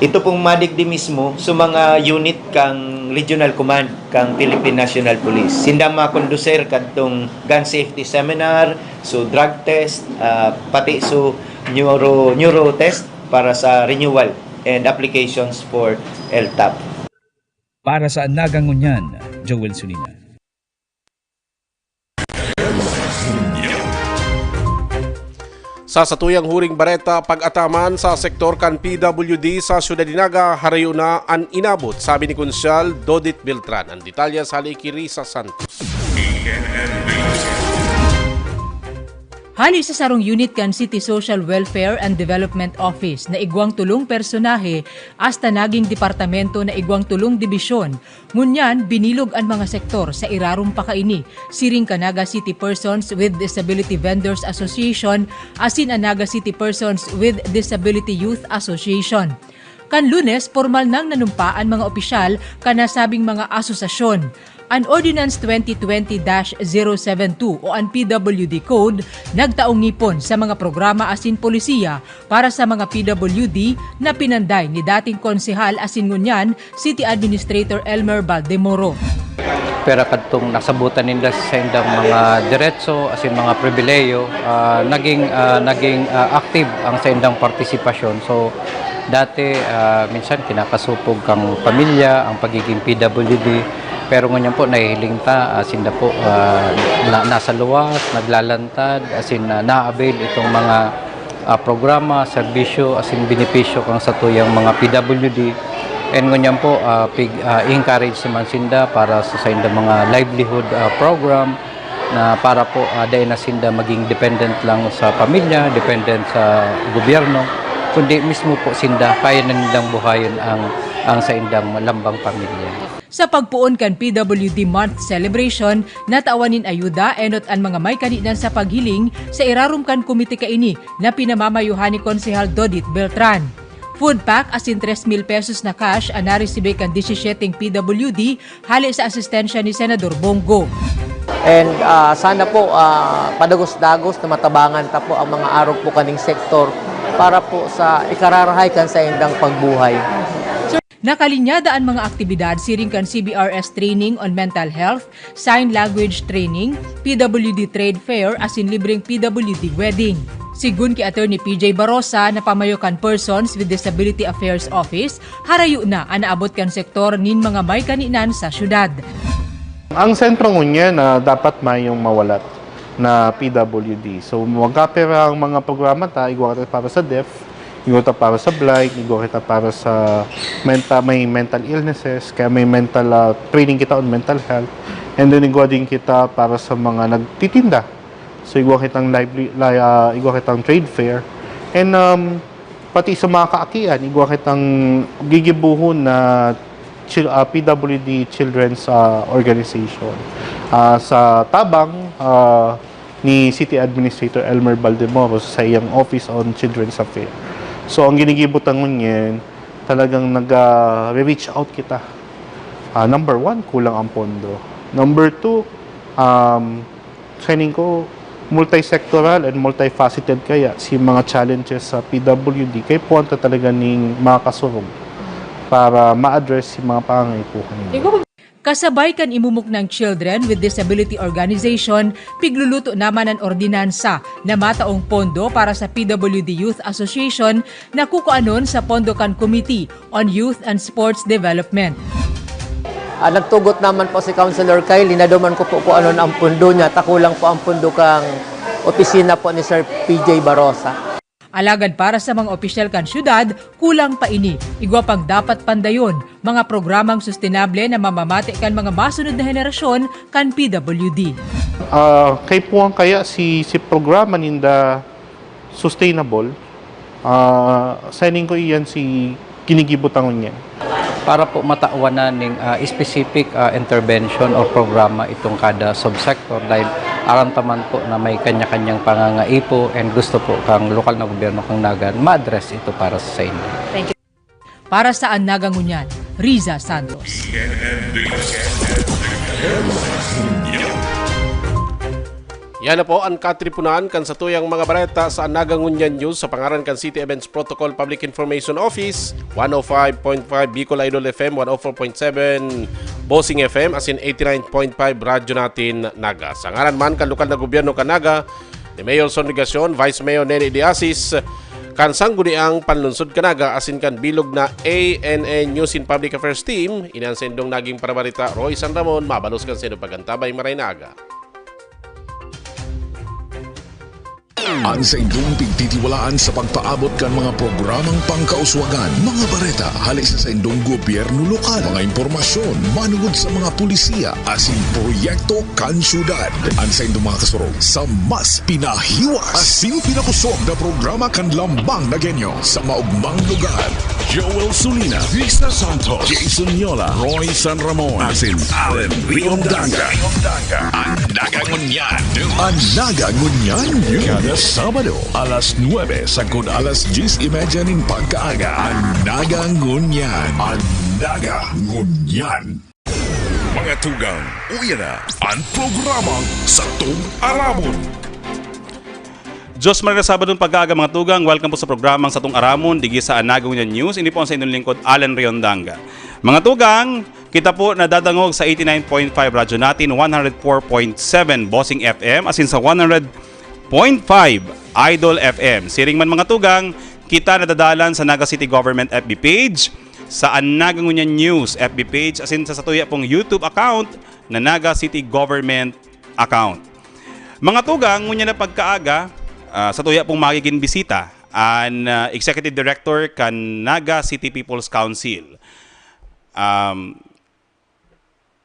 Ito pong madigdi mismo sa mga unit kang Regional Command kang Philippine National Police. Sinda makonduser kadtong gun safety seminar, so drug test, ah, pati so neuro, neuro test para sa renewal and applications for L T O P. Para sa Naga Ngunyan, Joel Sulina. Sa satuyang huring bareta, pag-ataman sa sektor kan P W D sa Syudad de Naga, harayo na an inabot, sabi ni Konsehal Dodit Beltran. An detalye sa hali ki Risa Santos. Hali sa sarong unit kan City Social Welfare and Development Office na igwang tolong personahe, hasta naging departamento na igwang tolong dibisyon. Ngunyan, binilog an mga sektor sa irarom pa kaini, siring kan Naga City Persons with Disability Vendors Association asin an Naga City Persons with Disability Youth Association. Kan Lunes, pormal nang nanumpa an mga opisyal kan nasabing mga asosasyon. An Ordinance twenty twenty dash zero seven two o an P W D Code nagtaong ngipon sa mga programa asin polisiya para sa mga P W D na pinanday ni dating konsehal asin ngunyan City Administrator Elmer Baldemoro. Pero kadtong nasabutan ninda sa indang mga diretso, asin mga pribilehiyo, ah, naging, ah, naging, ah, active ang sa indang partisipasyon. So, dati, ah, minsan kinakasupog kang pamilya ang pagiging P W D. Pero ngunyan po, nahihiling ta, ah, sinda po, ah, na, nasa luwas, naglalantad, asin, ah, na-avail itong mga ah, programa, serbisyo, asin benepisyo kan satuyang mga P W D. And ngunyan po, ah, pig-, ah, i-encourage naman sinda para sa saindang mga livelihood, ah, program na para po, ah, dai na sinda maging dependent lang sa pamilya, dependent sa gobyerno, kundi mismo po sinda, kaya na nilang buhayon ang, ang saindang lambang pamilya. Sa pagpoon kan P W D Month Celebration, natawan nin ayuda enot an mga may kaninan sa paghiling sa irarom kan komite kaini na pinamamayohan ni Konsehal Dodit Beltran. Food pack asin tres mil pesos na cash an naresibe kan disisyeteng P W D hale sa asistensya ni Senador Bong Go. And ah, sana po ah, padagos-dagos na matabangan ta po ang mga arog po kaning sektor para po sa ikararahay kan saindang pagbuhay. Nakalinyada an mga aktibidad siring kan C B R S training on mental health, sign language training, P W D trade fair asin libreng P W D wedding. Sigun ki Attorney P J Barosa na pamayo kan Persons with Disability Affairs Office, harayo na an naabot kan sektor nin mga may kaninan sa syudad. Ang sentro ngunyan na dapat mayong mawalat. na P W D. So, magkapira ang mga programa ta, igwa kita para sa deaf, igwa kita para sa blind, igwa kita para sa menta-, may mental illnesses, kaya may mental, ah, training kita on mental health. And then, igwa din kita para sa mga nagtitinda. So, igwa kitang lively, li-, ah, igwa kitang trade fair. And, um, pati sa mga kaakian, igwa kitang gigibuhon na chil-, ah, P W D Children's, ah, Organization. Ah, sa tabang, ah, ni City Administrator Elmer Baldemoro sa iyang Office on Children's Affairs. So, ang ginigibo ta ngunyan, talagang nag, ah, re-reach out kita. Ah, number one, kulang ang pondo. Number two, um, sining ko, multisectoral and multifaceted kaya si mga challenges sa P W D. Kaya puwanta talaga ning mga kasurog para ma-address si mga pangangaipuhan nila. Kasabay kan Imumuknang Children with Disability Organization, pigluluto naman an ordinansa na mataong pondo para sa P W D Youth Association na kukuanon sa pondo kan Committee on Youth and Sports Development. Ah, nagtugot naman po si Councilor Kyle, linaduman ko po kung ano na ang pundo niya, ta kulang po ang pundo kang opisina po ni Sir P J Barosa. Alagad para sa mga opisyal kan syudad, kulang pa ini. Igwa pang dapat pandayon, mga programang sustenable na mamamati kan mga masunod na henerasyon kan P W D. Ah, kay puwang kaya si, si programa ninda sustainable, ah, sining ko iyan si ginigibo ta ngunyan. Para po matawan na ning, ah, specific, ah, intervention o programa itong kada subsector dahil aram ta man po na may kanya-kanyang pangangaipo and gusto po kang lokal na gobyerno kang Naga ma-address ito para sa inyo. Thank you. Para sa An Naga Ngunyan, Riza Santos. Yan na po an katipunan kan satuyang mga bareta sa An Naga Ngunyan News sa pangaran kan City Events Protocol Public Information Office, one oh five point five Bicol Idol F M, one oh four point seven Bossing F M, asin eighty-nine point five Radyo Natin Naga. Sa ngaran man kan lokal na gobyerno kan Naga, ni Mayor Son Legacion, Vice Mayor Nene De Asis, kan Sangguniang Panlunsod kan Naga, asin kan bilog na A N A News and Public Affairs Team, ini an saindong naging parabareta, Roy San Ramon, mabalos kan saindong pag-antabay, maray na aga. An saindong pigtitiwalaan sa pagpaabot kan mga programang pangkauswagan, mga bareta hale sa saindong gobyerno lokal, mga impormasyon manugod sa mga pulisiya asin proyekto kan syudad. An saindong mga kasurog sa mas pinahiwas asin pinakosog na programa kan Lambang na Genyo sa maogmang lugar. Joel Sulina, Risa Santos, Jason Yola, Roy San Ramon, asin Allen Riondanga. An Naga Ngunyan. An Naga Ngunyan. Kada Sabado, alas nuebe sagkod alas dyes y media nin pagkaaga. An Naga Ngunyan. An Naga Ngunyan. Mga tugang, uya na an programang Satong Aramon. Diyos, mga Sabadong pag-aaga, mga tugang. Welcome po sa programang Satong Aramon, digdi sa An Naga Ngunyan News. Ini po ang sa inyong lingkod, Allen Riondanga. Mga tugang, kita po nadadangog sa eighty-nine point five Radyo Natin, one hundred four point seven Bossing F M, asin sa one hundred point five Idol F M. Siring man, mga tugang, kita nadadalan sa Naga City Government F B page, sa An Naga Ngunyan News F B page, asin sa satuya pong YouTube account na Naga City Government account. Mga tugang, ngunyan na pagkaaga, ah, satuya pong magigin bisita an, ah, Executive Director kan Naga City People's Council. Um,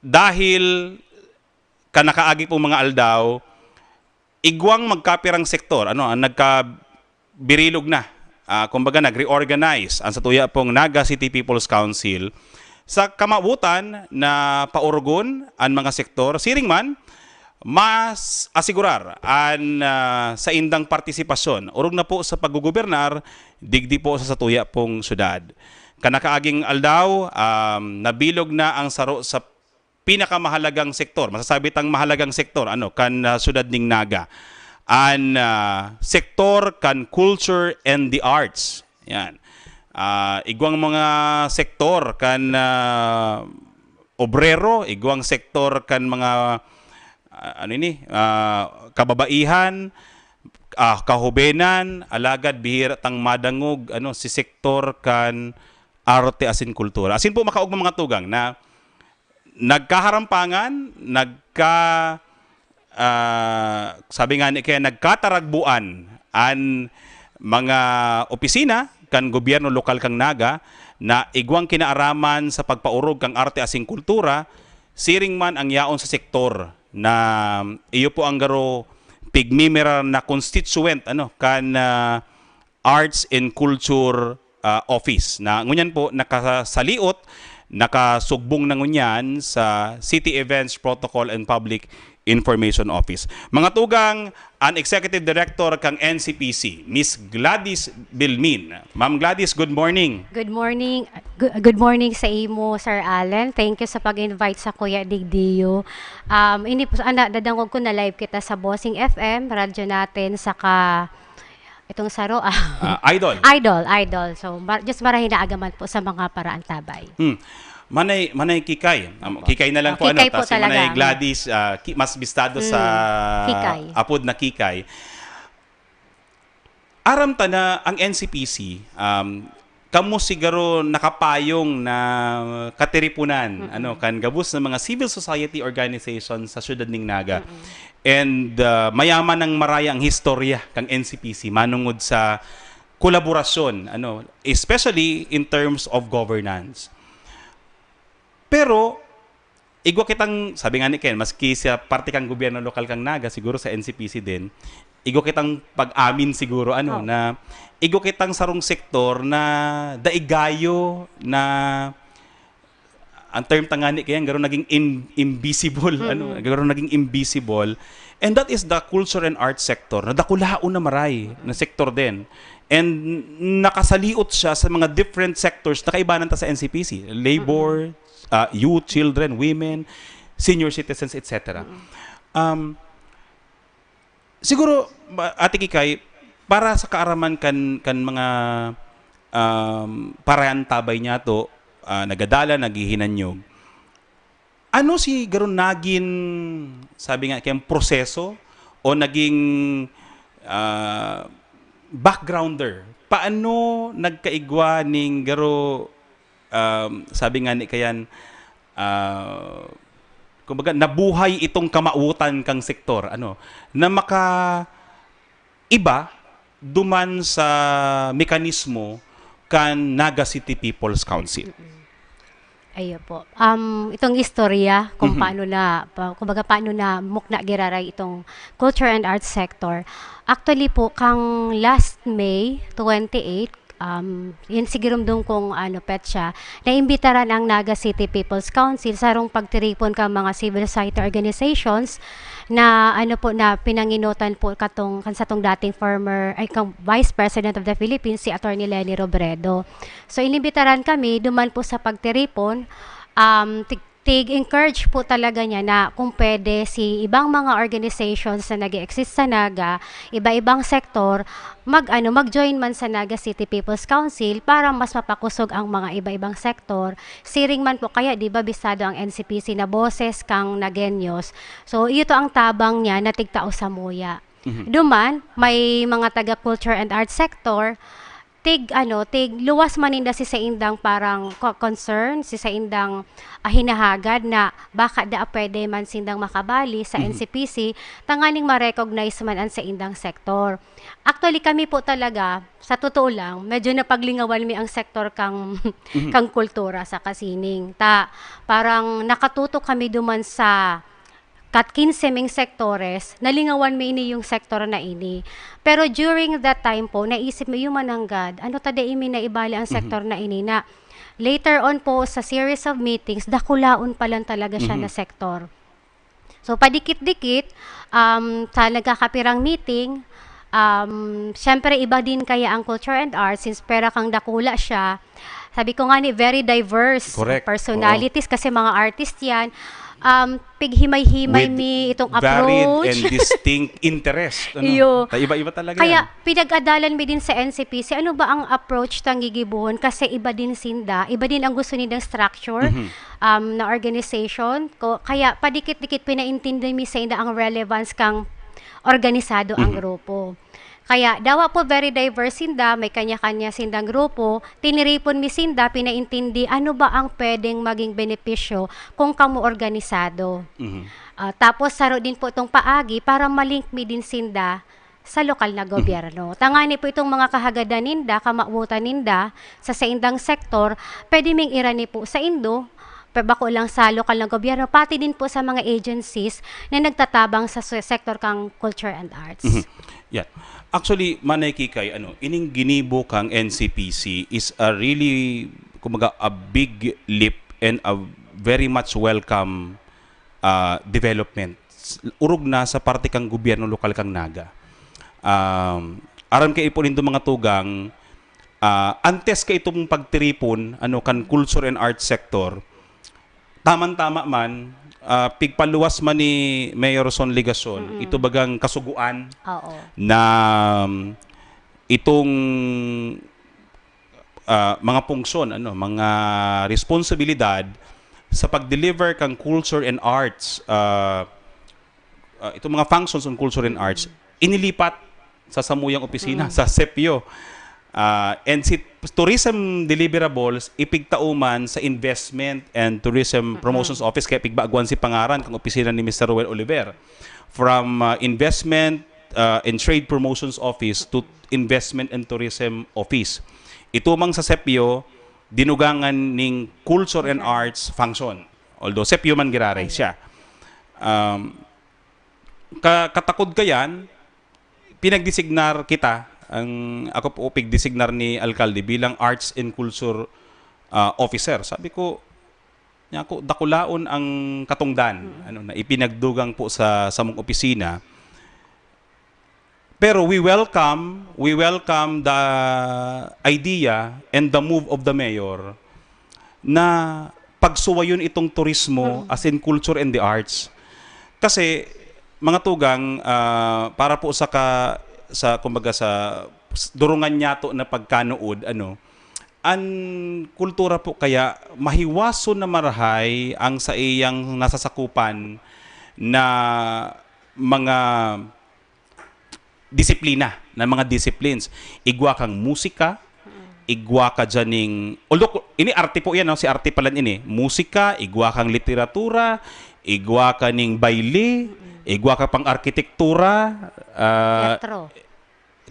dahil kan nakaagi pong mga aldaw, igwang magkapirang sektor, ano, ang nagkabirilog na, ah, kumbaga, nag-reorganize ang satuya pong Naga City People's Council sa kamawotan na paorogon an mga sektor. Siring man, mas asigurar an, ah, saindang partisipasyon, orog na po sa paggugobernar digdi po sa satuya pong syudad. Kan nakaaging aldaw, um, nabilog na ang saro sa pinakamahalagang sektor, masasabi tang mahalagang sektor, ano, kan, ah, syudad ning Naga. An, ah, sektor kan culture and the arts. Yan. Ah, igwang mga sektor kan, ah, obrero, igwang sektor kan mga, ah, ano ini, ah, kababaihan, ah, kahubenan, alagad bihira tang madangog, ano, si sektor kan arte asin kultura. Asin po, makaog, mga tugang, na nagkaharampangan, nagka-, ah, sabi nga ni, kaya nagkataragbuan an mga opisina kan gobyerno lokal kan Naga na igwang kinaaraman sa pagpaorog kan arte asin kultura, siring man an yaon sa sektor na iyo po an garo pigmimirar na constituent, ano, kan, ah, Arts and Culture, ah, Office na ngunyan po nakasaliot, nakasugbong na ngunyan sa City Events Protocol and Public Information Office. Mga tugang, an Executive Director kang N C P C, Miss Gladys Bilmin. Ma'am Gladys, good morning. Good morning. Gu-, good morning sa imo, Sir Allen. Thank you sa pag-invite sa Kuya Digdio. Um, ini po, ana, dadangog ko na live kita sa Bossing F M, Radyo Natin, saka itong saro, ah. Ah, Idol. Idol, Idol. So, mar-, just marahay na agaman po sa mga paraantabay. Hmm. Manay, Manay Kikay. Um, Opo. Kikay na lang Ah, po, ano, Kikay po tas si Manay talaga. Gladys, ah, ki-, mas bistado sa Hmm. Kikay. Apod na Kikay. Aram ta na ang N C P C, um, kamo siguro nakapayong na katiripunan, Mm-mm. ano, kan gabos na mga civil society organization sa siyudad ning Naga. Mm-mm. And, uh, mayaman ang maraya ang historya kang N C P C manungod sa kolaborasyon, ano, especially in terms of governance. Pero, igwa kitang, sabi nga ni Ken, maski sa parte kang gobyerno lokal kang Naga, siguro sa N C P C din, igwa kitang pag-amin siguro, ano, Oo. na igwa kitang sarong sektor na daigayo na, ang term ta ngani kaya, garo naging in-, invisible, Mm-mm. ano, garo naging invisible. And that is the culture and art sector, na dakulaon na maray na sektor din. And nakasaliot siya sa mga different sectors na kaibanan ta sa N C P C, labor, Mm-mm. ah, youth, children, women, senior citizens, et cetera. Mm-mm. Um, siguro, ma-, Ate Kikay, para sa kaaraman kan, kan mga, um, paraantabay niyato, ah, nagadalan, naghihinanyog, ano si garo nagin, sabi nga, kayang proseso o naging, ah, backgrounder? Paano nagkaigwa ning garo, um, sabi nga ni kayan, ah, kumbaga, nabuhay itong kamawotan kang sektor, ano, na maka-, iba duman sa mekanismo kan Naga City People's Council. Mm-mm. Ayun po. Um, itong istorya kung Mhm. paano na, pa-, kumbaga, paano na mukna giraray itong culture and arts sector. Actually po, kang last May twenty-eight, um, yun si giromdom kong, ano, petsa, naimbitaran ang Naga City People's Council sa sarong pagtiripon kang mga civil society organizations na, ano po, na pinanginotan po katong, kan satong dating former, ay, kang Vice President of the Philippines, si Attorney Leni Robredo. So, inimbitaran kami duman po sa pagtiripon, um, tig-, tig-encourage po talaga niya na kung pwede si ibang mga organizations na nag-e-exist sa Naga, iba-ibang sektor, mag-, ano, mag-join man sa Naga City People's Council para mas mapakusog ang mga iba-ibang sektor. Siring man po kaya, di ba, bistado ang N C P C na boses kang Nagueños. So, iyo to ang tabang niya na tigtao samuya. Mhm. Duman, may mga taga culture and arts sector, tig, ano, tig luwas man ninda si saindang parang co-, concern, si saindang, ah, hinahagad na baka da pwede man sindang makabali sa Mhm. N C P C, tanganing ma-recognize man ang saindang sektor. Actually, kami po talaga, sa totoo lang, medyo napaglingawan mi ang sektor kang, Mhm. kang kultura sa kasining. Ta, parang nakatutok kami duman sa kat kinse ming sektores, nalingawan mi ini yung sektor na ini. Pero during that time po, naisip mi, "Iyo man nanggad, ano ta dai mi naibali ang Mhm. sektor na ini?" Na later on po, sa series of meetings, dakulaon pa lang talaga siya Mhm. na sektor. So, padikit-dikit, um, sa nagkakapirang meeting, um, syempre, iba din kaya ang culture and arts, since pera kang dakula siya, sabi ko nga ni, very diverse Correct. personalities Oo. kasi mga artist yan. Um, pighimay-himay With mi itong varied approach. and distinct interest, ano? Iyo. Ta-, iba-iba talaga Kaya yan. pinag-adalan mi din sa N C P C, ano ba ang approach tang gigibohon? Kasi iba din sinda, iba din ang gusto nindang structure, Mhm. um, na organization. Ko-, kaya padikit-dikit pinaintindi mi sa inda ang relevance kang organisado ang Mhm. grupo. Kaya dawa po very diverse sinda, may kanya-kanya sindang grupo, tiniripon mi sinda, pinaintindi ano ba ang pwedeng maging benepisyo kung kamo organisado. Mhm. Ah, tapos saro din po itong paagi para malink mi din sinda sa lokal na gobyerno. Tangani po itong mga kahagadan ninda, kamawotan ninda sa saindang sektor, pwede ming irani po sa indo, pe-, bako lang sa lokal na gobyerno, pati din po sa mga agencies na nagtatabang sa se-, sektor kang culture and arts. Mhm. Yeah. Actually, Manay Kikay, ano, ining ginibo kang N C P C is a really, kumbaga, a big leap and a very much welcome, ah, development. S-, urog na sa parte kang gobyerno lokal kang Naga. Um, aram kay ipo nindo mga tugang, ah, antes ka itong pagtiripon, ano, kan culture and arts sector, taman-tama man, ah, pigpaluwas man ni Mayor Son Legacion, Mm-mm. ito bagang kasugoan Oo. na, um, itong, ah, mga pungsyon, ano, mga responsibilidad sa pag-deliver kang culture and arts, ah, ah, itong mga functions on culture and arts, inilipat sa samuyang opisina, Mm. sa sepyo. Ah, and si tourism deliverables, ipigtao man sa Investment and Tourism Mm-mm. Promotions Office, kaya pigbaguan si pangaran kang opisina ni Mister Roel Oliver. From, ah, Investment, ah, and Trade Promotions Office to Investment and Tourism Office. Ito mang sa sepyo, dinugangan ning Culture and Arts Function. Although sepyo man giraray Ayun. siya. Um, ka-, katakod kayan, pinagdesignar kita, ang, ako po pigdesignar ni alkalde bilang arts and culture, ah, officer. Sabi ko, "Nyako, dakulaon ang katongdan, Mm. ano, na ipinagdugang po sa samong opisina." Pero we welcome, we welcome the idea and the move of the mayor na pagsuwayon itong turismo, Mm. as in culture and the arts. Kasi, mga tugang, ah, para po sa ka-, sa, kumbaga, sa s-, durungan niyato na pagkanood, ano, an kultura po kaya mahiwason na marahay ang saiyang nasasakupan na mga disiplina, na mga disciplines. Igwa kang musika, Mm. igwa ka diyan ning, although, ini arte po yan, no? Si arte pala ini. Musika, igwa kang literatura, igwa ka ning bayle, Mm. igwa ka pang arkitektura, ah, Teatro.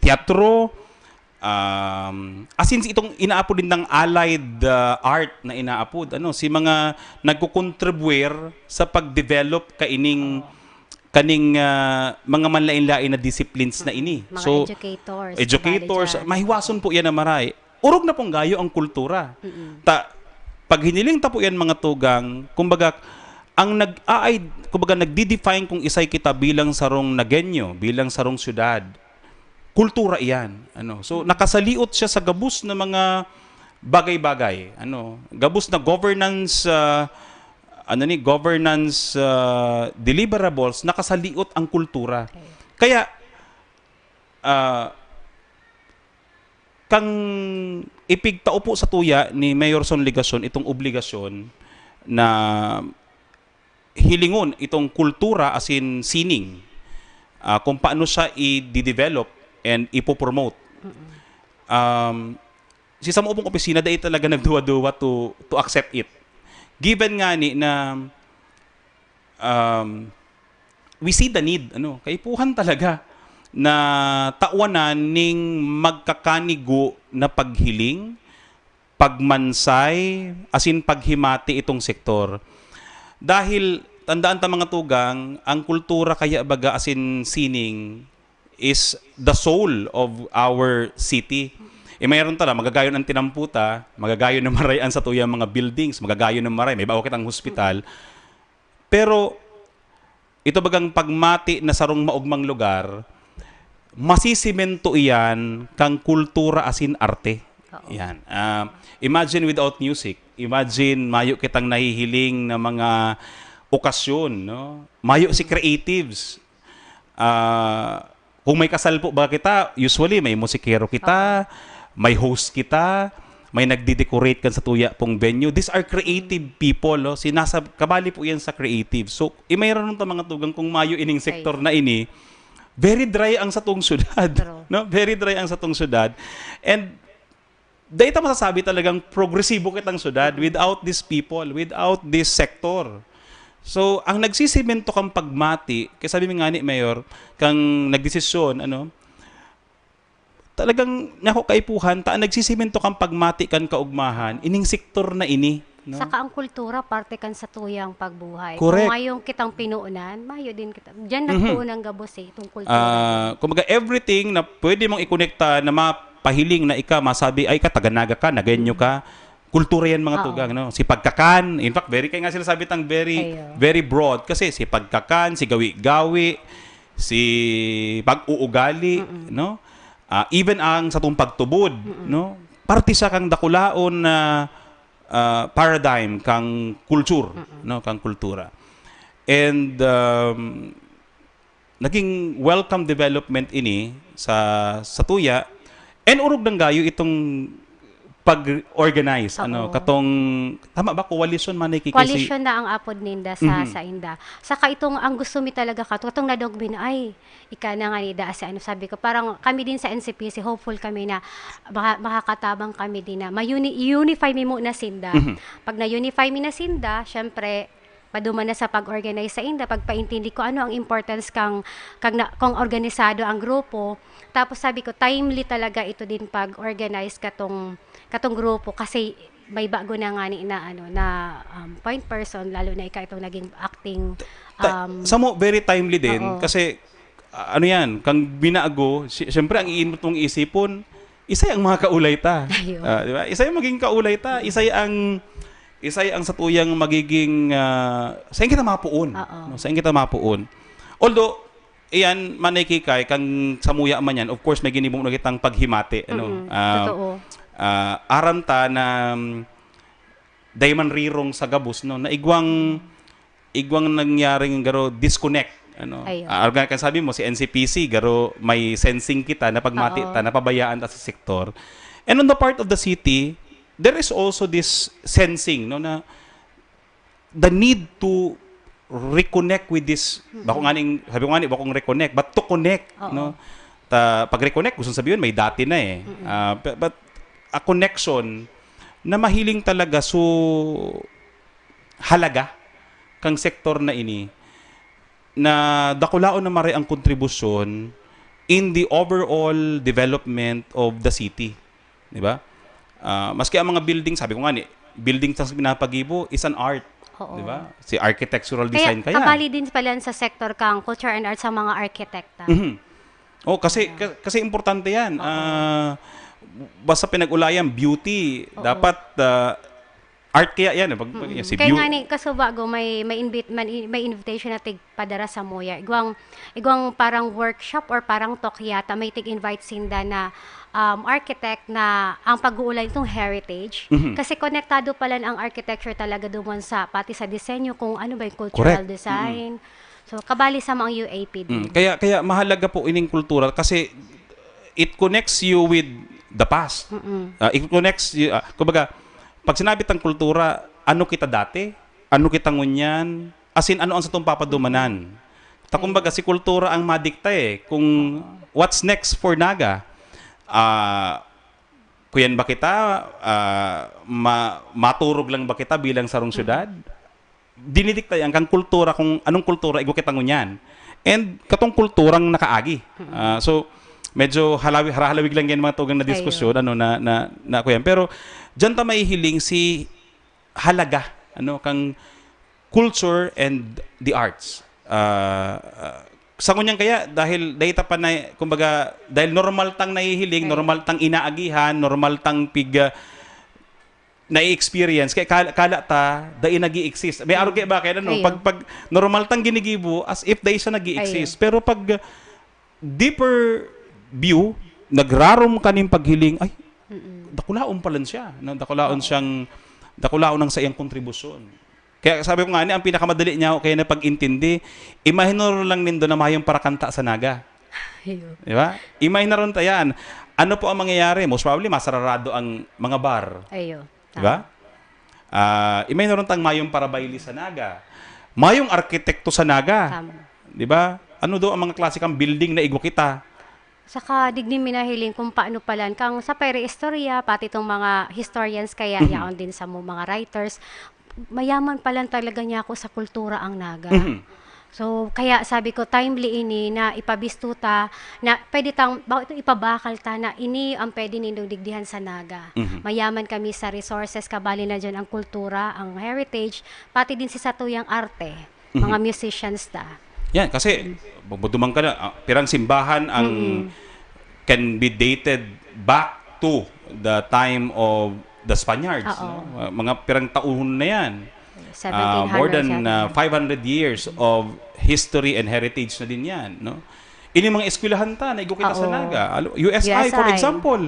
teatro, um, as in, itong inaapod din ng allied, ah, art na inaapod, ano, si mga nagkukontribuir sa pag-develop kaining Oo. kaning, ah, mga manlain-lain na disciplines na ini. Mga So, educators, educators, college, ah. mahiwason po yan na maray. Orog na pong gayo ang kultura. Mm-mm. Ta, pag hiniling ta po yan, mga tugang, kumbaga, ang nag-aay-, kumbaga, nagdi-define kung isay kita bilang sarong Nagueño, bilang sarong syudad, kultura iyan. Ano? So, Mm. nakasaliot siya sa gabos na mga bagay-bagay. Ano? Gabos na governance, ah, ano ni, governance, ah, deliverables, nakasaliot ang kultura. Okay. Kaya, ah, kang ipigtao po sa tuya ni Mayor Son Legacion itong obligasyon na hilingon itong kultura, as in sining, ah, kung paano siya i-develop and ipopromote. Mm-mm. Um, si samo pong opisina, dai talaga nagduwa-duwa to, to accept it. Given nga ni na, um, we see the need, ano, kaipuhan talaga na tawanan ning magkakanigo na paghiling, pagmansay, as in paghimati itong sektor. Dahil, tandaan ta, mga tugang, ang kultura kaya baga, as in sining, is the soul of our city. E, mayroon tala, magagayon ang tinamputa, magagayon na maray ang satuyang mga buildings, magagayon na maray, may bao kitang hospital. Pero, ito bagang pagmati na sarong maogmang lugar, masisimento iyan kang kultura asin arte. Oo. Yan. Ah, imagine without music. Imagine, mayo kitang nahihiling na mga okasyon, no? Mayo si creatives. Ah, kung may kasal po ba kita, usually may musikero kita, Oo. may host kita, may nagde-decorate kan sa tuya pong venue. These are creative people, no? Sinasab-, kabali po yan sa creative. So, i-, mayroon ta mga tugang kung mayo ining Okay. sektor na ini, Very dry ang satong syudad. True. No? Very dry ang satong syudad. And dahil ta masasabi talagang progresibo kitang syudad without these people, without this sector. So, ang nagsisimento kang pagmati, kaya sabi mi nga ni Mayor, kang nagdesisyon, ano, talagang nako kaipuhan, ta ang nagsisimento kang pagmati kan kaugmahan, ining sektor na ini. No? Saka ang kultura, parte kan satuyang pagbuhay. Correct. Kung mayong kitang pinuunan, mayo din kita. Diyan Mhm. nagpuon ang gabos eh, itong kultura. Ah, kumbaga, everything na pwede mong ikonekta na mapahiling na ika, masabi, "Ay, ka, taga Naga ka, Nagueño ka." Kultura yan, mga Oo. tugang, no? Si pagkakan, in fact, very, kaya nga sila sabi tang very, Ayo. very broad. Kasi si pagkakan, si gawi-gawi, si pag-uugali, no? Ah, even ang satong pagtubod, no? Parte siya kang dakulaon na ah, paradigm kang culture, no, kang kultura. And um, naging welcome development ini sa satuya, and orog nang gayo itong pag-organize, ano, Oo. katong, tama ba, coalition man, Kiki, si Coalition na ang apod ninda sa Mhm. sa inda. Saka itong ang gusto mi talaga kato, katong nadog mi na, ay, ika na nga ni da, si ano, sabi ko, parang kami din sa N C P C, hopeful kami na maka- makakatabang kami din na ma-uni- unify mi muna sinda. Mhm. Pag na-unify mi na sinda, syempre, paduman na sa pag-organize sa inda, pagpaintindi ko ano ang importance kang, kang, na, kung organisado ang grupo. Tapos sabi ko, timely talaga ito din pag-organize katong, katong grupo kasi may bago na nga ni na, ano, na um, point person, lalo na ika itong naging acting. Ta- Um, sa mo, very timely din, Oo. kasi, ah, ano yan, kang binago, si- siyempre, ang iinot mong isipon, isay ang mga kaulay ta. Ayun. Ah, di ba? Isay ang magiging kaulay ta, isay ang, isay ang satuyang magiging, ah, saan kita mapuon? Oo. No? Saan kita mapuon? Although, iyan, Manay Kikay, kang samuya man yan, of course, may ginibo na kitang paghimati. Ano? Mm-mm. Ah, Totoo. ah, aram ta na, um, dai man rirong sa gabos, no? Na igwang, igwang nangyaring garo disconnect. Ano? Ayun. Ah, arga kan sabi mo, si N C P C, garo may sensing kita, napagmati Oo. ta, napabayaan ta sa sektor. And on the part of the city, there is also this sensing, no, na the need to reconnect with this, bako nga ning, sabi ko nga ni, bakong reconnect, but to connect, Oo. no? Ta, pag reconnect, gusto sabihin, may dati na eh. Ah, pe- but a connection na mahiling talaga so halaga kang sektor na ini na dakulaon na mare ang kontribusyon in the overall development of the city. Di ba? Ah, maski ang mga building, sabi ko nga ni, building sa pinapagibo is an art. Oo. Di ba? Si architectural Kaya design kaya. Kabali din pala sa sector kang culture and arts ang mga arkitekta. Mhm. Oh, kasi ka- kasi importante 'yan. Ah, basta pinag-ulayan beauty, dapat ah, art kaya 'yan, eh. Pag, pag- si Kaya beauty. Nga ni, kasubago may may invite man may invitation na tig padara sa Moya. Igwang igwang parang workshop or parang talk yata, may tig-invite sinda na um, architect na ang pag-uulay itong heritage. Mhm. Kasi konektado pala ang architecture talaga doon sa pati sa disenyo kung ano ba yung cultural Correct. Design. So kabali sa mga U A P din. Mm, kaya kaya mahalaga po ining kultura kasi it connects you with the past. Mm-mm. Ah, it connects you, ah, kumbaga, pag sinabi tang kultura, ano kita dati? Ano kita ngunyan? As in, ano ang satong papadumanan? Ta kumbaga, si kultura ang madikta eh, kung what's next for Naga. Ah, kuyan ba kita? Ah, ma- maturog lang ba kita bilang sarong syudad? Dinidikta yan kang kultura, kung anong kultura igwa kita ngunyan. And katong kulturang nakaagi. Ah, so, medyo halawi, harahalawig lang yan mga tugang na Ayo. Diskusyon, ano, na, na, na kuyan. Pero, dyan ta mahihiling si halaga, ano, kang culture and the arts. Ah, ah, sa ngunyan kaya, dahil data pa na, kumbaga, dahil normal tang nahihiling, Ayo. Normal tang inaagihan, normal tang pig, ah, na-experience, kaya kala, kala ta, dai nag exist. May arog ba kaya, ano, Ayo. pag, pag normal tang ginigibo, as if dai siya nag exist. Ayo. Pero pag deeper view, nagrarom kaning paghiling, ay, dakulaon pala siya. No? Dakulaon siyang, dakulaon ang sa iyang kontribusyon. Kaya sabi ko nga ni, ang pinakamadali niya, kaya na pag-intindi, imahinoron lang nindo na mayong parakanta sa Naga. Ayun. Di ba? Imahinoron ta yan. Ano po ang mangyayari? Most probably, masararado ang mga bar. Ayo. Di ba? Ah, imahinoron tang mayong parabayli sa Naga. Mayong arkitekto sa Naga. Tama. Di ba? ano daw ang mga klase kang building na igwa kita. Saka digdi mi nahiling kung paano palan kang sa paireistorya, pati itong mga historians kaya Mhm. yaon din sa mo mga writers, mayaman palan talaga niya ako sa kultura ang Naga. Mhm. So, kaya sabi ko, timely ini na ipabisto ta, na pwede tang, ba, ito ipabakal ta na ini ang pwede nindong digdihan sa Naga. Mhm. Mayaman kami sa resources, kabali na dyan ang kultura, ang heritage, pati din si satuyang arte, mga Mhm. musicians ta. Yan, kasi Mm. magduman ka na, ah, pirang simbahan ang Mm-mm. can be dated back to the time of the Spaniards. Oo. No? Ah, mga pirang taon na yan. Ah, more than ah, five hundred years of history and heritage na din yan. No? Ini mga eskwelahan ta, naigo kita sa Oo. Naga. Alo- U S I, for U S I. Example,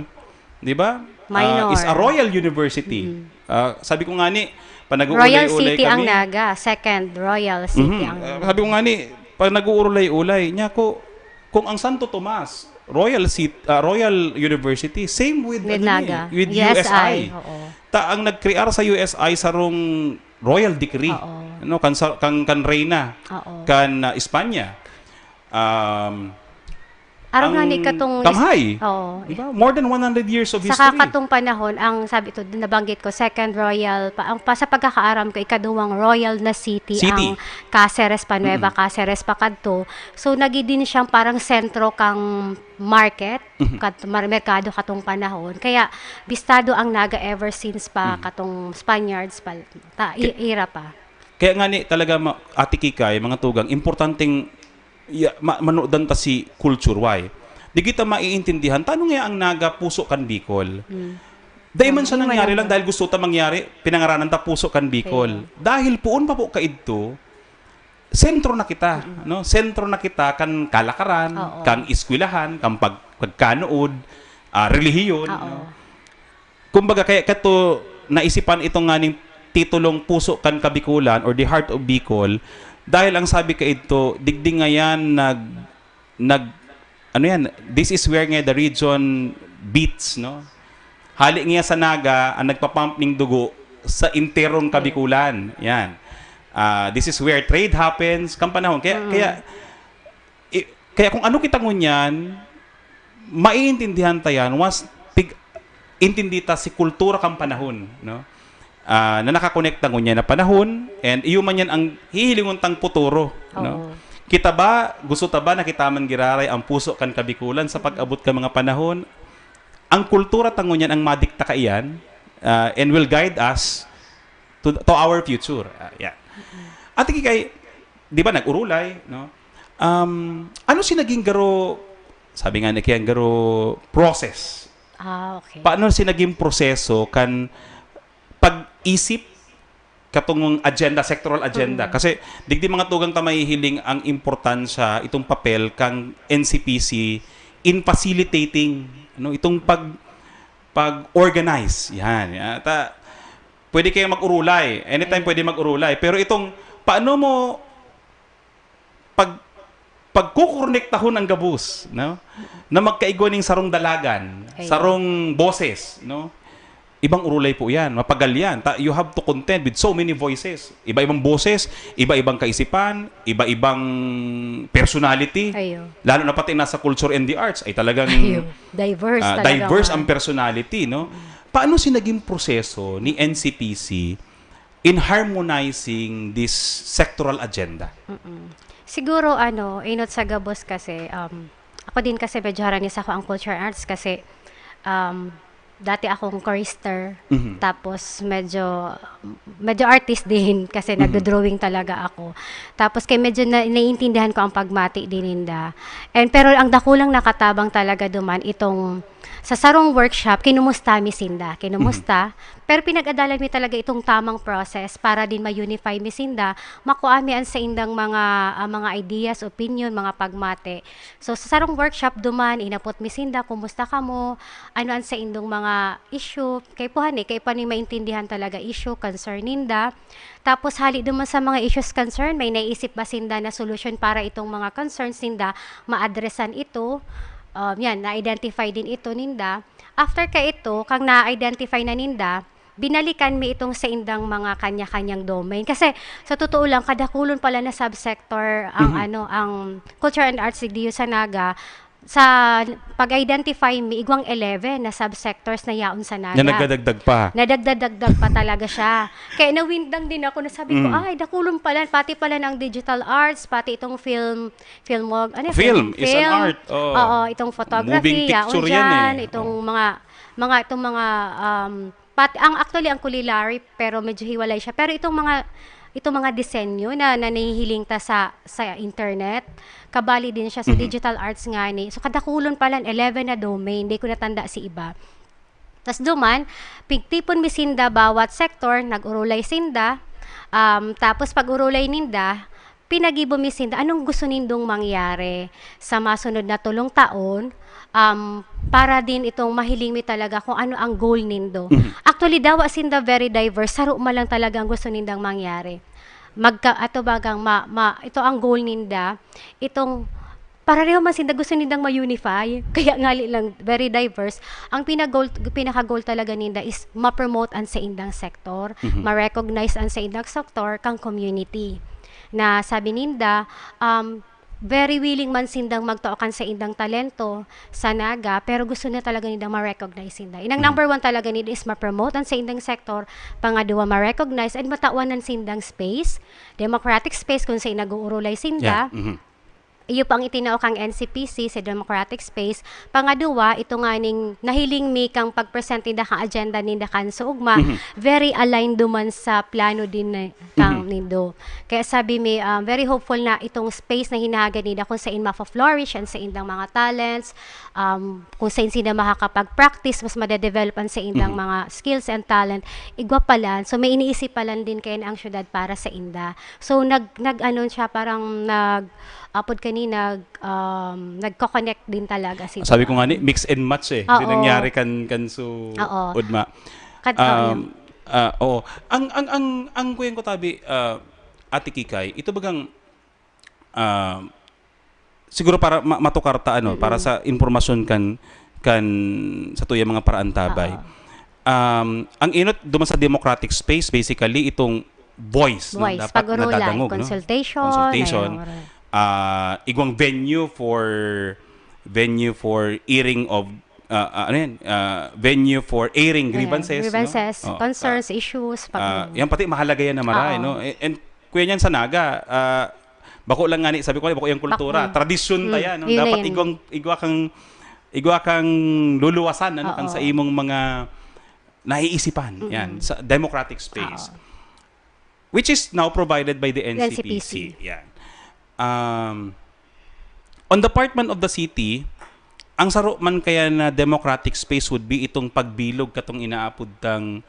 di ba? Ah, Minor. Is a royal university. Mm. Ah, sabi ko nga ni, pag Royal nag-uulay-ulay City ang kami, Naga, second Royal City Mhm. ang Ah, sabi ko nga ni, pag nag-uurulay-ulay, niya ko, kung ang Santo Tomas, Royal City, ah, Royal University, same with, With ano Naga. Ni, with U S I. U S I, oo. Ta ang nagkrear sa U S I sarong royal decree, Oo. ano, kan sa, kan, kan reyna, Oo. kan ah, Espanya. Um, Araw nga ni ang katong is- kamhay. Oo. Di ba? More than one hundred years of Saka history. Katong panahon, ang sabi to, nabanggit ko, Second Royal, pa, ang, pa, sa pagkakaaram ko, ikaduwang Royal na City, City. Ang Caceres pa, Nueva Mm-mm. Caceres pa kadto. So, nagiging siyang parang sentro kang market, Mhm. kat, mar, merkado katong panahon. Kaya, bistado ang Naga ever since pa, Mhm. Katong Spaniards pa, ta, i, Kaya, ira pa. Kaya nga ni, talaga, ma, Ate Kikay, mga tugang, importanteng ya, ma, manodan ta si culture. Why? Di kita maiintindihan, tano nga ang Naga puso kan Bicol? Mm. Dai man siya nangyari lang dahil gusto ta mangyari, pinangaranan ta puso kan Bicol. Kaya. Dahil poon pa po kaidto, sentro na kita, Mm. no? Sentro na kita kan kalakaran, Oo. Kan eskwelahan, kan pag, pagkanuod, ah, relihiyon, Oo. No? Kumbaga, kaya kato naisipan itong nganing titulong Puso kan Kabikulan or The Heart of Bicol, dahil ang sabi kaidto, digdi ngayan nag, nag, ano yan, this is where nga the region beats, no? Hali nga sa Naga ang nagpapump ning dugo sa enterong Kabikulan. Yan. Ah, this is where trade happens. Kan panahon, kaya, Mm. kaya I, kaya kung ano kita ngunyan, maiintindihan ta yan once pig-, intindi ta si kultura kan panahon, no? Ah, na nakakonekta ngunyan na panahon, and iyo man yan ang hihilingon tang futuro, no? Oo. Kita ba, gusto ta ba na kita man giraray ang puso kan Kabikulan sa pag-abot kan mga panahon? Ang kultura ta ngunyan ang madikta kaiyan, ah, and will guide us to, to our future. Ah, yeah. Ate Kikay, di ba, nag-urulay, no? Um, ano si naging garo, sabi nga ni Kian, garo process? Ah, okay. Paano si naging proseso kan pag-isip katong agenda, sectoral agenda? Mm. Kasi digdi mga tugang ta mahihiling ang importansya, itong papel kang N C P C in facilitating, no, itong pag, pag-organize. Yan. Yan. Ta, pwede kayong mag-urulay. Anytime Ayun. Pwede mag-urulay. Pero itong, paano mo pag, pagkukurnektahon ang gabos, no? Na magkaigwa ning sarong dalagan, Ayun. Sarong boses, no? Ibang urulay po yan. Mapagal yan. Ta, you have to contend with so many voices. Iba-ibang boses, iba-ibang kaisipan, iba-ibang personality. Ayun. Lalo na pati nasa culture and the arts ay talagang Ayun. Diverse ah, talaga diverse man. Ang personality, no? Mm. Paano si naging proseso ni N C P C in harmonizing this sectoral agenda? Mm-mm. Siguro, ano, inot sa gabos kasi, um, ako din kasi medyo harani sa ako ang culture arts kasi, um, dati akong chorister, Mhm. Tapos medyo, medyo artist din kasi Mhm. Nagdo-drawing talaga ako. Tapos kay medyo na, naiintindihan ko ang pagmati din ninda. And, pero ang dakulang nakatabang talaga duman itong sa sarong workshop, kinumusta mi sinda, kinumusta. Mhm. Pero pinag-adalan mi talaga itong tamang process para din ma-unify mi sinda, makua mi an saindang mga, ah, mga ideas, opinion, mga pagmati. So, sa sarong workshop duman, inapot mi sinda, "Kumusta kamo? Ano an saindong mga issue?" Kay puhan eh, kay puhan mi maintindihan talaga issue, concern ninda. Tapos, hali duman sa mga issues, concern, may naisip ba sinda na solusyon para itong mga concerns ninda, maadresan ito? Um, yan, na-identify din ito ninda. After ka ito, kang na-identify na ninda, binalikan mi itong saindang mga kanya-kanyang domain. Kasi sa totoo lang, kadakulon pala na subsector ang Mhm. ano, ang culture and arts digdi sa Naga. Sa pag-identify mi, igwang eleven na subsectors na yaon sa Naga. Na nagdadagdag pa. Nadagdadagdag pa talaga siya. Kaya nawindang din ako na sabi ko, Mm. "Ay, dakulon pala, pati pala ng digital arts, pati itong film, film, ano, Film film, is an film. art. Oo. Oo, itong photography, Moving yaon picture yan dyan, eh. Itong Oo. mga, mga, itong mga, um, pati, ang, actually, ang Kulilari, pero medyo hiwalay siya. Pero itong mga, itong mga disenyo na, na nahihiling ta sa, sa internet, kabali din siya sa Mhm. digital arts nga ni. So, kadakulon pala, eleven na domain. Di ko natanda si iba. Tas duman, pigtipon mi sinda bawat sektor, nag-urulay sinda. Um, tapos pag-urulay ninda, pinagibo mi sinda, "Anong gusto nindong mangyari sa masunod na tulong taon?" Um, para din itong mahiling mi talaga kung ano ang goal nindo. Mhm. Actually, dawa sinda very diverse, saro man lang talaga ang gusto nindang mangyari. Magka-, ato bagang ma-, ma-, ito ang goal ninda, itong pareho man sinda gusto nindang ma-unify, kaya ngali lang, very diverse. Ang pinag-goal, pinaka-goal talaga ninda is ma-promote ang saindang sektor, Mhm. ma-recognize ang saindang sektor kang community. Na sabi ninda, um, very willing man sindang magtao kan saindang talento sa Naga, pero gusto na talaga nindang ma-recognize sinda. Inang Mhm. number one talaga ninda is ma-promote ang saindang sektor, pangadwa, ma-recognize and matawan ang sindang space, democratic space kung saan nag-uurulay sinda. Yeah. Mhm. Iyo pa ang itinao kang N C P C sa democratic space. Pangadwa, ito nga ning nahiling mi kang pag-present ninda kang agenda ninda kan sa ugma, Mhm. very aligned duman sa plano din na kang Mhm. nindo. Kaya sabi mi, um, very hopeful na itong space na hinahagad ninda kung saan mafo-flourish ang saindang mga talents, um, kung saan sila makakapag-practice, mas madedevelop ang saindang Mhm. mga skills and talent, igwa pa lang. So, may iniisip pa lang din kaya ang syudad para sa inda. So, nag-, nag-ano siya, parang nag-, apod kani, nag-, um, nagko-connect din talaga si Sabi ko nga ni, mix and match eh. Kasi Oo. nangyari kan, kan su Oo. Udma. Kad-, Um, ah, oo. Ang, ang, ang, ang kuya ko tabi, ah, Ate Kikay, ito bagang, ah, siguro para ma-, matukar ta, ano, para Mm. sa impormasyon kan, kan sa tuyang mga paraantabay. Oo. Um, ang inot duman sa democratic space, basically, itong voice, no? Voice, Dapat pag-urulay, nadadangog, no? Consultation, Consultation. Ayun, alright. Ah, igwang venue for, venue for hearing of, ah, ah, ano yan? Ah, venue for airing Ayan, grievances, no? grievances, Oh, concerns, ah, issues, pag- ah, yan pati mahalaga yan na maray, Oo. no? Eh, and kuya niyan sa Naga, ah, bako lang nga ni, sabi ko, bako yung kultura, Bak-, mm. tradisyon ta Mm, yan, no? yun na Dapat yun. igwang, igwa kang, igwa kang luluwasan, ano, kan Oo. sa imong mga naiisipan, Oo. yan, sa democratic space. Oo. Which is now provided by the N C P C. N C P C. Yan. Um, on the part man of the city, ang saro man kaya na democratic space would be itong pagbilog katong inaapod tang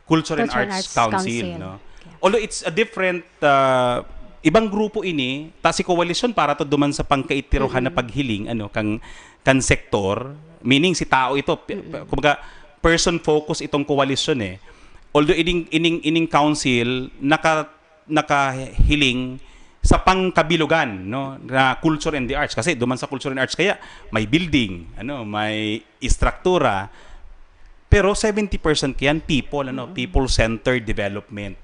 Culture and Culture and Arts Arts Council, Council. no? Yeah. Although it's a different, uh, ibang grupo ini, ta si koalisyon para to duman sa pangkaitirohan na Mm-mm. paghiling, ano, kang, kan sektor, meaning si tao ito, pi-, Mm-mm. kumbaga, person focus itong koalisyon eh. Although ining, ining, ining council, naka-, nakahiling sa pangkabilugan, no, na culture and the arts. Kasi duman sa culture and arts kaya may building, ano, may istruktura, pero seventy percent kayan people, ano, Mm. people-centered development.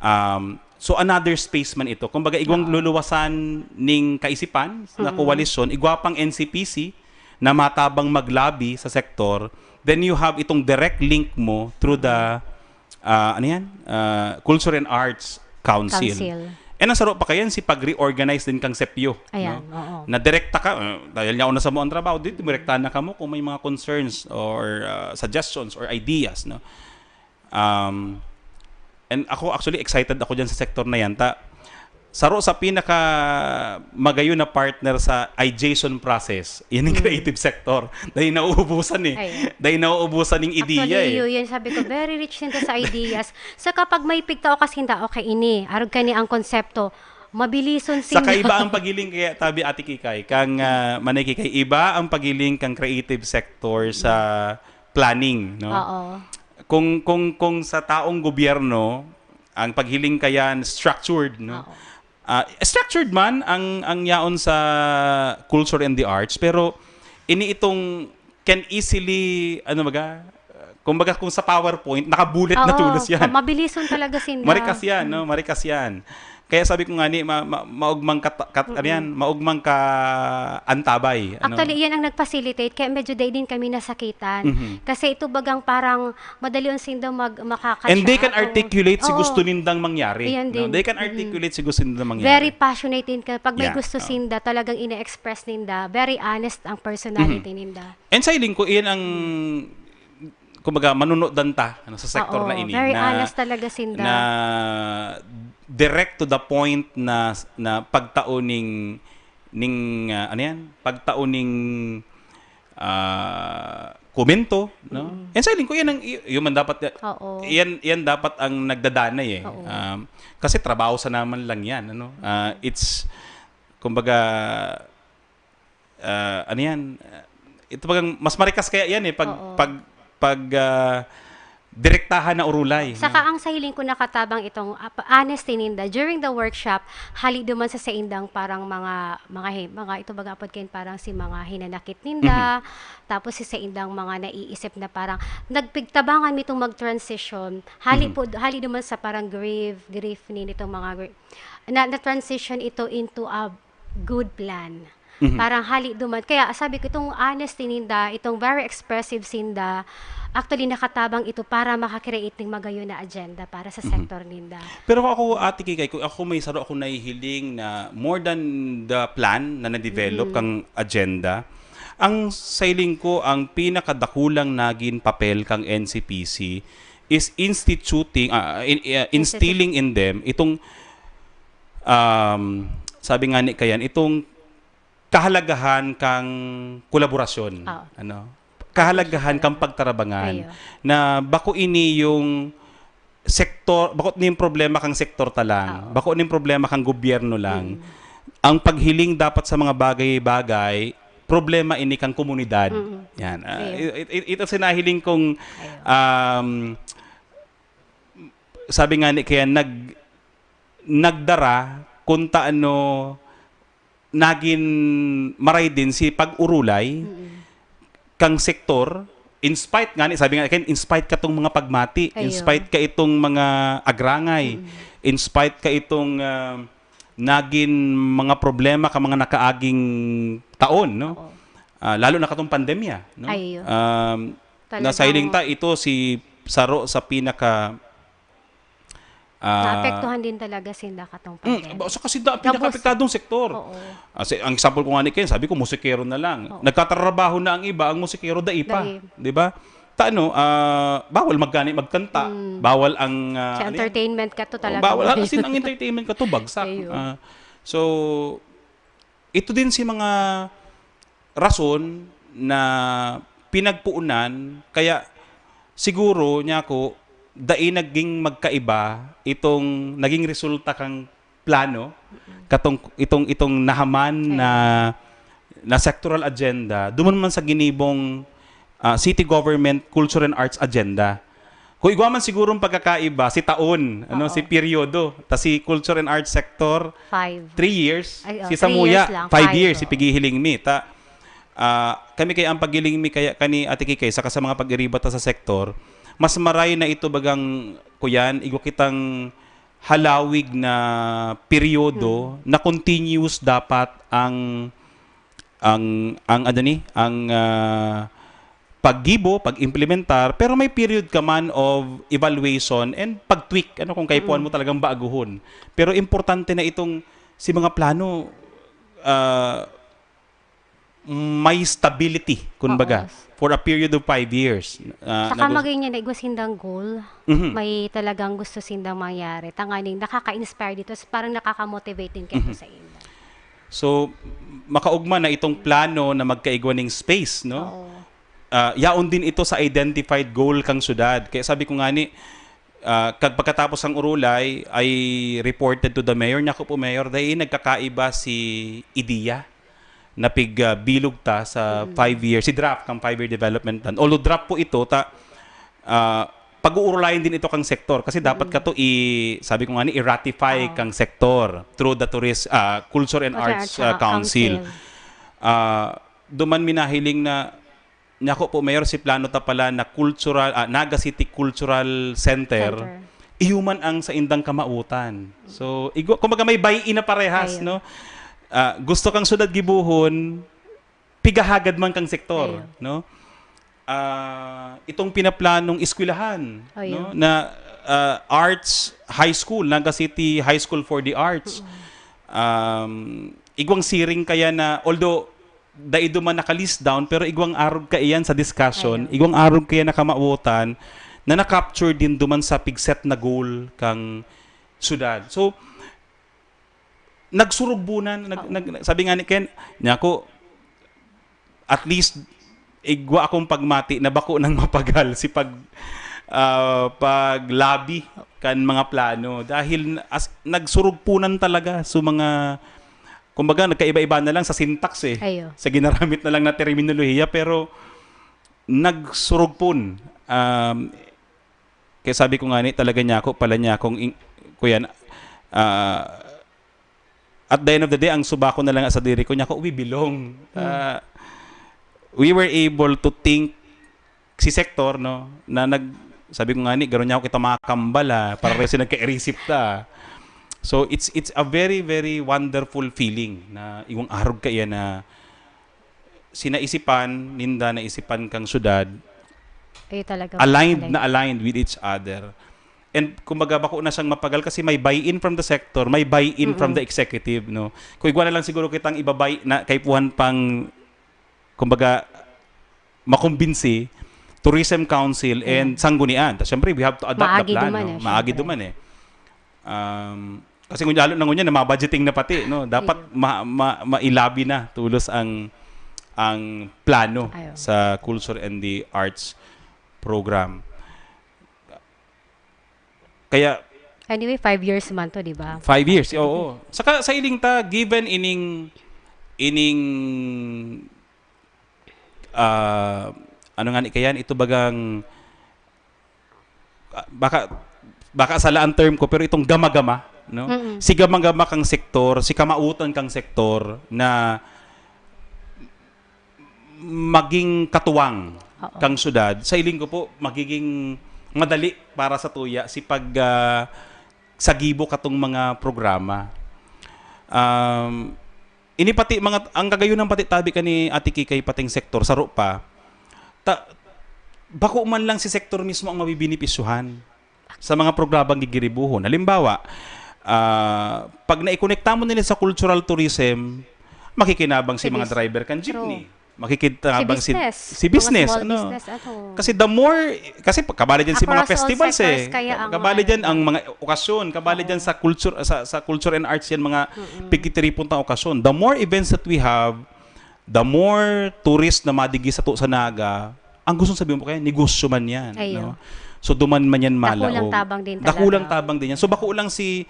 Um, so another space man ito. Kumbaga, igwang Oo. luluwasan ning kaisipan na Oo. koalisyon, igwa pang N C P C na matabang mag-lobby sa sektor, then you have itong direct link mo through the ah, ano yan? Ah, Culture and Arts Council. Council. And ang saro pa kayan, si pag-reorganize din kang sepyo, Ayan, no? oo. Na direkta ka, ah, dahil niya ako na sa mo ang trabaho, di, direkta na kamo kung may mga concerns or, ah, suggestions or ideas, no? Um, and ako, actually, excited ako dyan sa sektor na yan. Ta, saro sa pinaka magayon na partner sa ideation process, yan yung Mm. creative sector. Dahil nauubusan eh. Ay. Dahil nauubusan yung ideya Actually, eh. yun, yun, sabi ko, very rich din to sa ideas. So, kapag may pigtao kasi hinda, okay, ini, arog ka ni ang konsepto, mabilison Sa sinda. kaiba ang paghiling kaya tabi Ate Kikay, kang, ah, Manay Kikay, iba ang paghiling kang creative sector sa planning, no? Oo. Kung, kung, kung sa taong gobyerno, ang paghiling kayan structured, no? Oo. Ah, structured man ang, ang yaon sa culture and the arts, pero ini itong can easily, ano baga, uh, Kumbaga, kung sa PowerPoint, naka-bullet na Oo, tulos yan. ma-, mabilison talaga sinda. Marikas yan, no? Mm. Marikas yan. Kaya sabi ko nga ni, ma-, ma-, maugmang ka, ka, ano yan, Mm-mm. maugmang ka antabay, ano? Actually, iyan ang nag-facilitate, kaya medyo dai din kami nasakitan. Mhm. Kasi ito bagang parang madali ang sinda mag-, makakasya And they can kung articulate si Oo. gusto nindang mangyari, Iyan no? din. They can Mm-mm. articulate si gusto nindang mangyari. Very passionate din ka. Pag may Yeah, gusto oo. sinda, talagang ine-express ninda. Very honest ang personality Mhm. ninda. And sa hiling ko, iyan ang, kumbaga, manunodan ta, ano, sa sektor Oo, na ini, very na, honest talaga sinda. na direct to the point na, na pagtao ning, ning, ah, ano yan? Pagtao ning, ah, komento, no? Mm. And sa hiling ko, yan ang, y-, yun man dapat, Oo. yan, yan dapat ang nagdadanay eh. Oo. Um, kasi trabaho sa naman lang yan, ano? Ah, it's, kumbaga, ah, ano yan? Ah, ito bagang, mas marikas kaya yan eh, pag, Oo. pag, pag, ah, direktahan na urulay, Saka no? ang sa hiling ko nakatabang itong, ah, pa-, honesty ninda. During the workshop, hali duman sa saindang parang mga, mga hi-, mga ito baga apod kayan parang si mga hinanakit ninda, Mhm. tapos si saindang mga naiisip na parang, nagpigtabangan mi itong mag-transition. Hali Mhm. po, hali duman sa parang grief, grief ni nitong mga gri-, na, na-transition ito into a good plan. Mhm. Parang hali duman. Kaya sabi ko, itong honesty ninda, itong very expressive sinda, actually nakatabang ito para maka-create ning magayon na agenda para sa Mhm. sektor ninda. Pero kung ako, Ate Kikay, kung ako may saro akong nahihiling na more than the plan na na-develop Mm. kang agenda, ang sa hiling ko, ang pinakadakulang nagin papel kang N C P C is instituting, ah, in, ah, Instituting. instilling in them itong, um, sabi nga ni Kayan, itong kahalagahan kang kolaborasyon, Oo. ano? Kahalagahan kang pagtarabangan Ayo. na bako ini yung sektor, bako ini yung problema kang sektor ta lang, Oo. bako ini yung problema kang gobyerno lang. Mm. Ang paghiling dapat sa mga bagay-bagay, problema ini kang komunidad. Mm. Yan. Ah, Ayo. it, it, ito sinahiling kong, Ayo. um, sabi nga ni Kayan, nag-, nagdara kung taano nagin maray din si pag-urulay Mm. kang sektor, in spite nga ni, sabi nga, Ken, in spite katong mga pagmati, in Ayun. spite ka itong mga agrangay, Mm. in spite ka itong, ah, nagin mga problema ka mga nakaaging taon, no? Oo. Ah, lalo na katong pandemya, no? Ayun. Um, Talagang nasa hiling ta, ito si saro sa pinaka, ah, Naapektuhan din talaga sinda katong Mm, pandemic. ba, saka sinda ang Gabos. pinakaapektadong sektor. Oo. Ah, si-, ang example ko nga ni Ken, sabi ko, musikero na lang. Oo. Nagtatrabaho na ang iba, ang musikero, dai pa. Dai. Di ba? Ta-, ano, ah, bawal magkani, magkanta. Mm. Bawal ang, ah, Sa ano yan? entertainment ka to, Oh, talagang bawal. As in, ang entertainment ka to, bagsak. Ayun. Ah, so, ito din si mga rason na pinagpuunan, kaya siguro, niya ako, dai naging magkaiba itong naging resulta kang plano, Mm. katong, itong, itong nahaman Ayun. na, na sectoral agenda, duman man sa ginibong, ah, city government culture and arts agenda. Kung igwa man sigurong pagkakaiba, si taon, ano, Oo. si peryodo, ta si culture and arts sector, Five. three years, Ay, oh, si three Samuya, years lang, five five, years, si oo. Pighihiling mi. Ta, ah, kami kaya ang paghiling mi kaya kani Ate Kikay, saka sa mga pag-iriba ta sa sektor, mas maray na ito bagang, kuyan, igwa kitang halawig na peryodo Hmm. na continuous dapat ang, ang, ang ano ni, ang, ah, paggibo, pag-implementar, pero may period ka man of evaluation and pag-tweak, ano, kung kaipuhan Mm. mo talagang baaguhon. Pero importante na itong si mga plano, ah, may stability, kumbaga, Oo. for a period of five years. Ah, Saka nag-, maging yan, igwa sindang goal. Mhm. May talagang gusto sindang mangyari. Tanganing nakaka-inspire dito, parang nakaka-motivate din kayo Mhm. sa inyo. So, makaugma na itong plano na magkaigwa ning space, no? Oo. Ah, yaon din ito sa identified goal kang syudad. Kaya sabi ko nga ni, ah, kag pagkatapos ang urulay, I reported to the mayor, niya ko po, "Mayor, dahil nagkakaiba si ideya na pig, ah, bilog ta sa Mm. five year, si draft kang five-year development plan." Although draft po ito, ta, ah, pag-uurulayan din ito kang sektor kasi dapat Mm. ka to i-, sabi ko nga ni, i-ratify Oo. kang sektor through the Tourist, ah, Culture and Culture Arts, Arts, ah, ah, Council. Council. Ah, duman minahiling na Nyako po, Mayor, si plano ta pala na cultural, ah, Naga City Cultural Center, Center. Iyo man ang saindang kamawotan. So, igwa, kumbaga may buy-in na parehas, Ayun. no? Ah, gusto kang syudad gibohon, pigahagad man kang sektor, Ayun. no? Ah, itong pinaplanong eskwelahan, Ayun. no? Na, ah, Arts High School, Naga City High School for the Arts. Mm. Um, igwang siring kaya na, although dai duman naka-list down, pero igwang arog kaiyan sa discussion, Ayun. igwang arog kaya na kamawotan na na-capture din duman sa pigset na goal kang syudad. So, nagsurugbunan, nag-, Oo. nag-, sabi nga ni Ken, nyako, at least, igwa akong pagmati na bako nang mapagal si pag, ah, pag-lobby kan mga plano. Dahil as, nagsurugpunan talaga. So, mga, kumbaga, nagkaiba-iba na lang sa syntax eh. Ayo. Sa ginaramit na lang na terminolohiya, pero nagsurugpon. Um, kaya sabi ko nga ni, talaga nyako, pala nyakong in-, kuyan, ah, at the end of the day, ang suba ko na lang sa diri ko, nyako, we belong. Hmm. Ah, we were able to think, si sektor, no, na nag-, sabi ko nga ni, garo nyako kita makakambal, ah, para kasi nagka-erisip ta. So, it's, it's a very, very wonderful feeling na iwang arog kaiyan na sinaisipan ninda, naisipan kang syudad, Kayo talaga aligned aligned. na aligned with each other. And kumbaga, bako na siyang mapagal kasi may buy-in from the sector, may buy-in from Mm-mm. the executive, no? Kung igwa na lang siguro kitang ibabay na kaipuhan pang, kumbaga, makumbinsi, Tourism Council and Mm. Sanggunian. Tas, syempre, we have to adapt Maagi the plan, duman no? eh, Maagi syempre. duman eh. Um, kasi ngunyan, lalo na ngunyan na mga budgeting na pati, no? Dapat Ayun. ma-, ma-, mailabi na tulos ang, ang plano Ayun. sa Culture and the Arts Program. Kaya Anyway, five years man to, di ba? Five years, oo. Saka sa iling ta, given ining, ining, ah, ano nga ni kayan, ito bagang, ah, baka, baka sala ang term ko, pero itong gama-gama, no? Mm-mm. Si gama-gama kang sektor, si kamautan kang sektor na maging katuwang Oo. kang syudad, sa iling ko po, magiging madali para sa tuya si pag, ah, sagibo katong mga programa. Um, ini pati mga, ang kagayunan pati tabi ka ni Ate Kikay pating sektor, saro pa, ta-, bako man lang si sektor mismo ang mabibinipisyuhan sa mga programang gigiribuhon. Halimbawa, ah, pag naikonekta mo nila sa cultural tourism, makikinabang si Si mga bis-, driver kan true. jeepney. Makikinabang Si si, business. si Mga business, small ano. business, ano. Kasi the more, kasi pag kabali dyan si mga Across all festivals sectors eh. kaya ang Kabali mga dyan ang mga okasyon, kabali Oo. dyan sa culture, sa, sa culture and arts yan, mga Mm-mm. pigkitiripon tang okasyon. The more events that we have, the more tourist na madigi sato sa Naga, ang gusto sabihin mo kaya, negosyo man yan, Ayun. no? So, duman man yan Dakulang malaog. tabang din Dakulang talaga. tabang din yan. So, bako lang si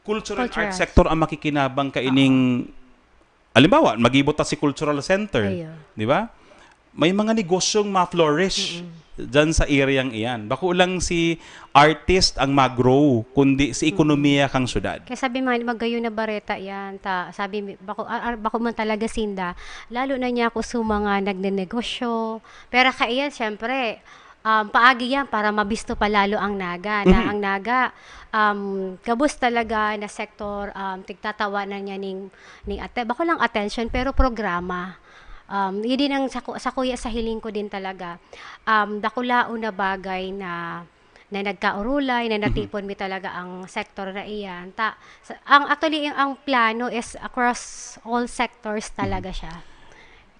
culture and Culture arts arts. sector ang makikinabang kaining, Oo. halimbawa, mag-ibot ta si cultural center, Ayun. di ba? May mga negosyong ma-flourish Mm-mm. dyan sa area iyan. Bako lang si artist ang mag-grow, kundi si Mm-mm. ekonomiya kang syudad. Kaya sabi mga magayon na bareta yan, ta, sabi mi-, bako, ah, ah, bako man talaga sinda, lalo na niya ako sa mga nagnenegosyo. Pero kaiyan, siyempre, um, paagi yan para mabisto pa lalo ang Naga, na Mhm. ang Naga, um, gabos talaga na sektor, um, tigtatawa na niya ning, ning ate-, bako lang attention, pero programa. Um, yun din ang sa ku-, sa kuya, sa hiling ko din talaga. Um, dakulaon na bagay na, na nagkaurulay, na Mhm. natipon mi talaga ang sektor na iyan. Ta-, sa, ang, actually, ang, ang plano is across all sectors Mhm. talaga siya.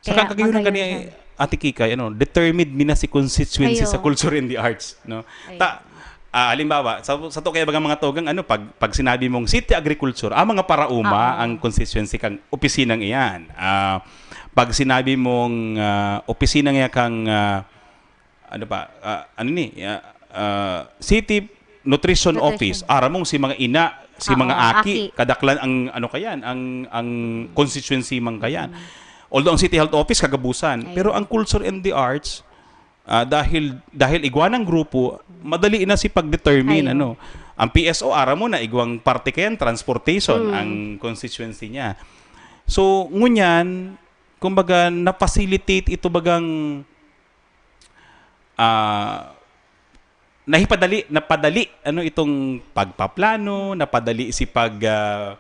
Saka Kaya kagayunan ka ni magayon siya. Ate Kikay, ano, determined mi na si constituency sa Ayo. culture and the arts, no? Ayo. Ta-, ah, halimbawa, sa, sa to kaya bagang mga tugang, ano, pag, pag sinabi mong city agriculture, ah, mga parauma Oo. ang constituency kang opisinang iyan. Ah, pag sinabi mong, ah, opisina nga kang, ah, ano pa, ah, ano ni, ah, ah, city nutrition Nutrition. office, aram mong si mga ina, si Oo, mga aki, aki. kadaklan ang, ano kayan, ang, ang constituency man kayan. Mm. Although ang city health office, kagabusan. Ayun. Pero ang culture and the arts, ah, dahil, dahil igwa ng grupo, madali na si pag-determine, Ayun. ano. Ang P S O, aram mo na, igwang parte kayan, transportation, Mm. ang constituency niya. So, ngunyan, kumbaga, na-facilitate ito bagang Ah, nahipadali, napadali, ano, itong pagpaplano, napadali si pag, ah,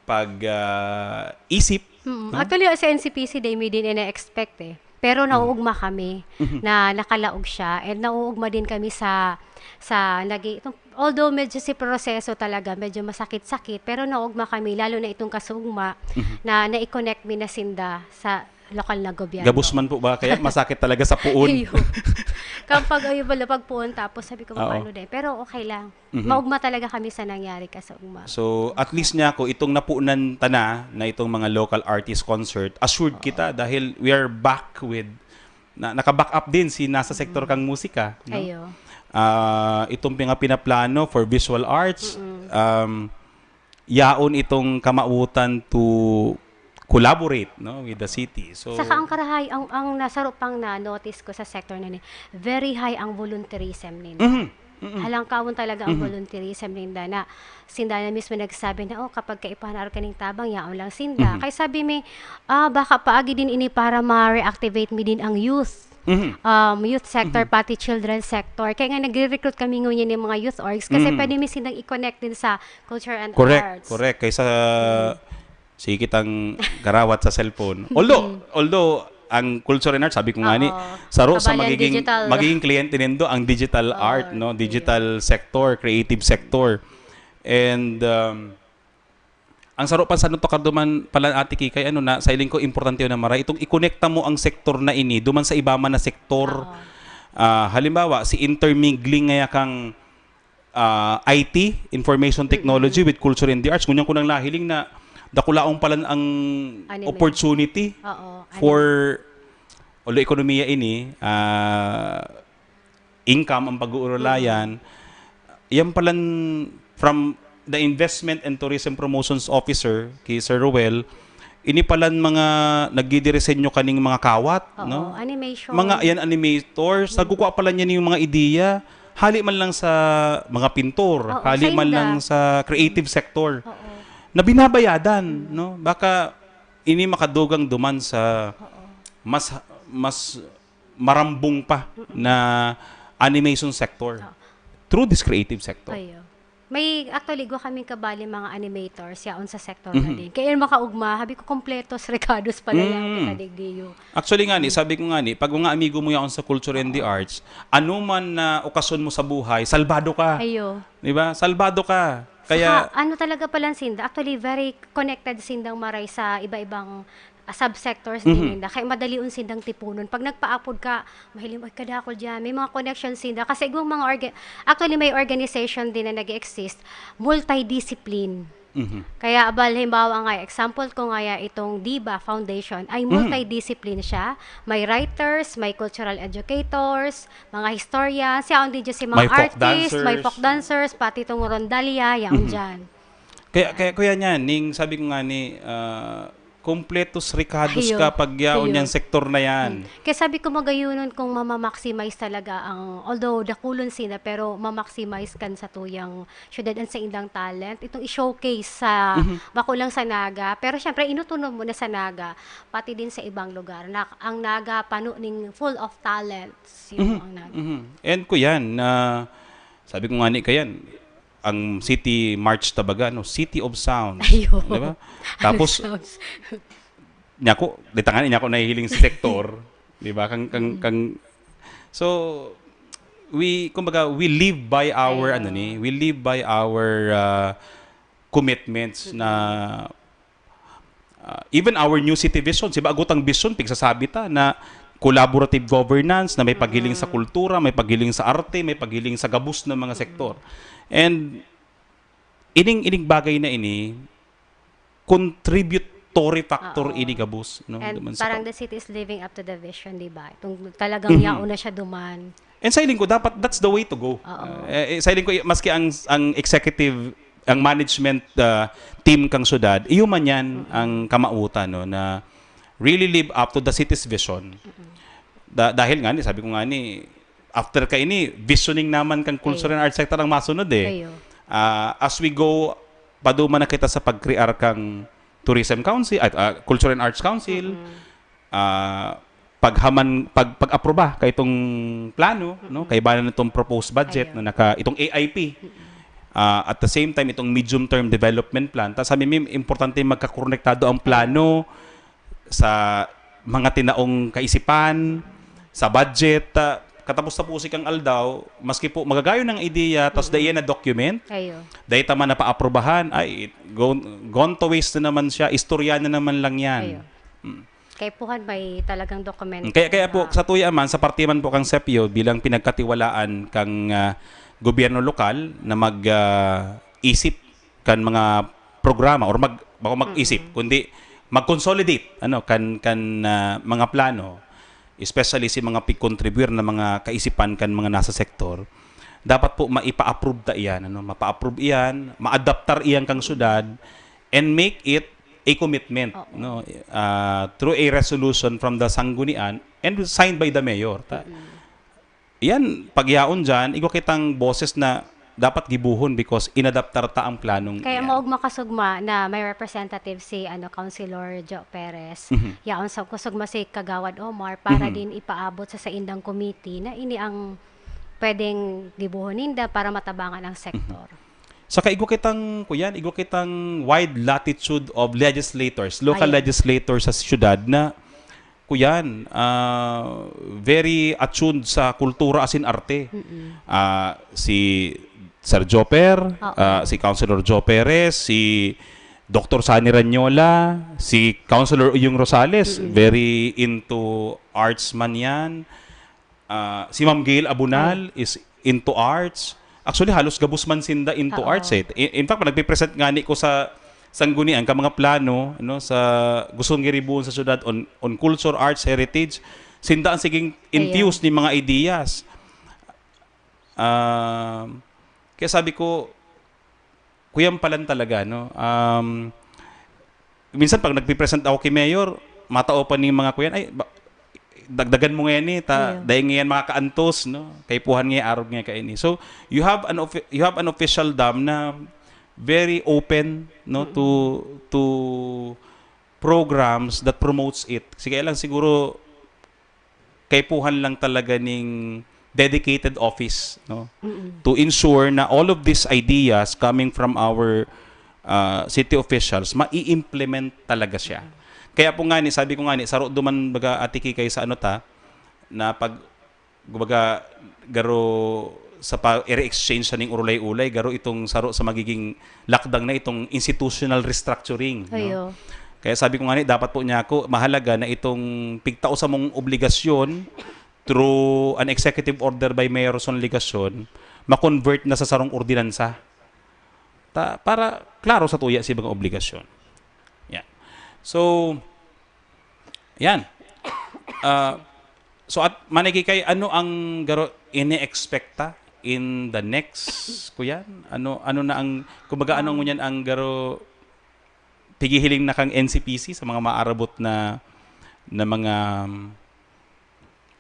pag, ah, isip, Mm. no? Actually, sa N C P C, di mi din ina-expect eh. Pero nauugma kami Mhm. na nakalaog siya, and nauugma din kami sa, sa nagi-, itong, although medyo si proseso talaga, medyo masakit-sakit, pero nauugma kami, lalo na itong kasuugma, Mhm. na nai-connect mi na sinda sa lokal na gobyerno. Gabos man po ba? Kaya masakit talaga sa puon. Iyo. Kapag, ay, wala, pag puon, tapos sabi ko, Oo. "Paano din?" Pero okay lang. Mhm. Maugma talaga kami sa nangyari kasuugma. So, at least niya ako, itong napunan ta na, na itong mga local artist concert, assured kita dahil we are back with, na, naka-back up din si nasa sektor kang musika, no? Ayo. Ah, itong mga pinaplano for visual arts, Mm-mm. um, yaon itong kamautan to collaborate, no, with the city. So, Saka ang karahay, ang, ang nasaro pang na-notice ko sa sector na ni, very high ang volunteerism ninyo. Mhm, mhm. Halangkawon talaga ang Mhm. volunteerism ninda na sinda na mismo nagsabi na, "Oh, kapag kaipanar kaning tabang, yaon lang sinda." Mhm. Kaya sabi mi, "Ah, baka paagi din ini para ma-reactivate mi din ang youth." Mhm. Um, youth sector, Mhm. pati children sector. Kaya nga nagre-recruit kami ngunyan ng mga youth orgs kasi Mhm. pwede mi silang i-connect din sa culture and Correct, arts. correct. Kaysa sige kitang garawat sa cellphone. Although, although ang culture and arts, sabi ko nga ni, Oo. saro sa Kabalan magiging digital. Magiging kliyente nindo ang digital Oo, art, no, okay. Digital sector, creative sector. And um, ang saro pa sa nagtukar duman pala, Ate Kikay, ano na, sa iling ko, importante yun na maray. Itong ikonekta mo ang sektor na ini, duman sa iba man na sektor. Oo. Ah, halimbawa, si intermingling ngaya kang ah, I T, Information Technology with Culture and the Arts. Ngunyan ko nang nahiling na dakulaon pala ang Anime. Opportunity Oo, for, although ekonomiya ini, ah, income ang pag-uurulayan, yan palan from the Investment and Tourism Promotions Officer, kay Sir Roel, ini palan mga nagdidiresenyo kaning mga kawat, Oo, no? Animation. Mga yan animators, nagkukuha pala niya yung mga ideya. Hali man lang sa mga pintor, Oo, hali sa man inda. Lang sa creative sector, Oo. na binabayadan, no? Baka ini makadugang duman sa mas mas marambong pa na animation sector through this creative sector. Ayo. May, actually, igwa kaming kabali mga animators yaon sa sector na Mhm. din. Kaya yun makaugma, habi ko, kompletos rekados pala yan Mm. kita digdiyo. Actually nga ni, sabi ko nga ni, pag mga amigo mo yaon sa culture and the arts, ano man na okasyon mo sa buhay, salbado ka. Ayo. Di ba? Salbado ka. Kaya, Saka, ano talaga pala sinda, actually, very connected sindang maray sa iba-ibang ah, subsectors Mhm. din ninda. Kaya madalion sindang tipunon. Pag nagpaapod ka, mahiling mo, "Ay, kadakol dyan." May mga connections sinda. Kasi igwang mga orga-, actually, may organization din na nag-exist, multidiscipline. Mhm. Kaya, abal, halimbawa nga, example ko nga ya, itong Diba Foundation, ay Mhm. multidiscipline siya. May writers, may cultural educators, mga historians, siya ang D J si mga May folk artists, may dancers. Folk dancers, pati itong rondalya, yaon Mhm. dyan. Kaya, kaya kuya niyan, ning sabi ko nga ni, ah, kompletos rekados Ayo. Ka pag yaon Ayo. Niyang sektor na yan. Kaya sabi ko, magayunon kung mama-maximize talaga ang, although dakulon sila, pero ma-maximize kan sa tuyang syudad ang sa indang talent. Itong i-showcase sa, Mhm. bako lang sa Naga, pero syempre, inutunom mo na sa Naga, pati din sa ibang lugar, na ang Naga pano ning full of talents, yun Mhm. ang Naga. Mhm. And ko yan, na sabi ko nga ni kayan, ang City March ta baga, no? City of Sound. Ayo. Di ba? Tapos, Sounds- niya ko, di tangan niya ko nahihiling sa sektor, di ba? Kang, kang, kang, so, we, kumbaga, we live by our, Ayo. Ano ni, we live by our uh, commitments na, uh, even our new city vision, si bago tang vision, pigsasabi ta na collaborative governance na may paghiling sa kultura, may paghiling sa arte, may paghiling sa gabos na mga sektor. And ining, ining bagay na ini, contributory factor Oo. Ini gabos, no? And Duman sa parang pag- the city is living up to the vision, di ba? Itong talagang Mhm. yaon na siya duman. And sa hiling ko, dapat that's the way to go. Oo. Eh, eh, sa hiling ko, maski ang, ang executive, ang management uh, team kang syudad, iyo man yan ang kamautan, no, na really live up to the city's vision. Da- dahil nga ni, sabi ko nga ni, after ka ini, visioning naman kang culture and arts sector ang masunod eh. Ayo. Ah, as we go, paduman na kita sa pag-crear kang Tourism Council, at ah, Culture and Arts Council, ah, paghaman pag pag-aproba kay itong plano, no, kaibahan nitong proposed budget, no, naka itong A I P. Ah, at the same time, itong medium term development plan. Ta sabi mi, importante magkakonektado ang plano sa mga tinaong kaisipan, sa budget. Ta katapos-tapusi kang aldaw, maski po magagayon ang ideya, tas dai yan na document, Ayo. dai ta man napaaprubahan, ay, it- gone, gone to waste na naman siya, istorya na naman lang yan. Ayo. Mm. Kaipuhan may talagang dokumento. Kaya, kaya po, Ah. sa tuya man, sa parte man po kang sepyo, bilang pinagkatiwalaan kang, ah, gobyerno lokal na mag, ah, isip kan mga programa or mag, bako mag-isip, Mm. kundi mag-consolidate, ano, kan, kan, ah, mga plano, especially si mga pig-contribute na mga kaisipan kan mga nasa sektor, dapat po maipa-approve ta iyan, ano, mapa-approve iyan, maadaptar iyan kang syudad, and make it a commitment, Oo. no, ah, through a resolution from the sanggunian and signed by the mayor. Ta, Mm. yan, pagyaon dyan, igwa kitang boses na dapat gibohon because inadaptar ta ang planong Kaya iyan. maog makasugma na may representative si, ano, Councilor Joe Perez. Mhm. Yaon sa kusugma si Kagawad Omar para Mhm. din ipaabot sa saindang committee na ini ang pwedeng gibohon ninda para matabangan ang Mhm. sektor. Saka igwa kitang, kuyan, igwa kitang wide latitude of legislators, local Ayan. legislators sa siyudad na, kuyan, ah, very attuned sa kultura asin arte. Mm-mm. Ah, si Sir Joper, Oo. ah, si Councilor Joe Perez, si Doctor Sunny Ranyola, si Councilor Uyong Rosales, Mm-mm. very into arts man yan. Ah, si Ma'am Gail Abunal Ay. is into arts. Actually, halos gabos man sinda into Oo. arts eh. In, in fact, pag nagpipresent ngani ko sa sanggunian ka mga plano, ano, sa gustong giribuon sa syudad on, on culture, arts, heritage, sinda ang siging Ayan. infuse ni mga ideas. Um, kaya sabi ko, kuyang palan talaga, no? Um, minsan pag nagpipresent ako kay Mayor, matao pa ning mga kuyan, "Ay, ba, dagdagan mo ngayon eh, ta, Ayan. dahil ngayon makakaantos, no? Kaipuhan ngayon, arog ngayon kaini." So, you have an offi-, you have an official dam na very open, no, to, Mm. to programs that promotes it. Sige lang siguro, kaipuhan lang talaga ning dedicated office, no? Mm-mm. To ensure na all of these ideas coming from our, ah, city officials, mai-implement talaga siya. Mm. Kaya po nga ni, sabi ko nga ni, saro duman baga, Ate Kikay, sa ano ta, na pag, kumbaga, garo sa pa, i-exchange sa ning urulay-ulay, garo itong saro sa magiging lakdang na itong institutional restructuring, no? Ayo. Kaya sabi ko nga ni, dapat po niya ako, mahalaga na itong pigtao sa mong obligasyon through an executive order by Mayor Son Legacion, ma-convert na sa sarong ordinansa. Ta, para klaro sa tuya si mga obligasyon. Yan. So, yan. Ah, so, at manigi kay ano ang garo ini-expect ta in the next, kuyan? Ano, ano na ang, kumbaga, ano Um, ngunyan ang garo pigihiling na kang N C P C sa mga maarabot na, na mga, um,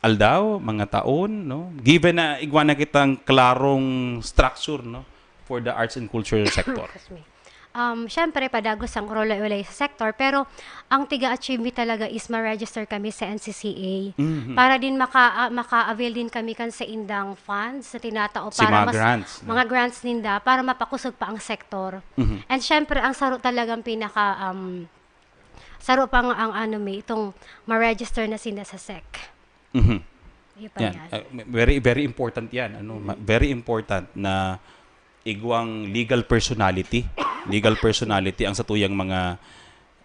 aldaw, mga taon, no? Given na igwa na kitang klarong structure, no, for the arts and culture sector. Excuse me. Um, syempre, padagos ang urulay-ulay sa sector, pero ang tiga-achieve mi talaga is ma-register kami sa N C C A. Mhm. Para din maka-, ah, maka-avail din kami kan sa indang funds na tinatao Si para mga mas grants, no? mga grants ninda para mapakusog pa ang sector. Mhm. And syempre, ang saro talagang pinaka, um, saro pang ang ano mi, itong ma-register na sinda sa sec. Mhm. Iyo pa Yan. yan. Ah, very, very important yan. Ano, ma-, Mm. very important na igwang legal personality. Legal personality ang satuyang mga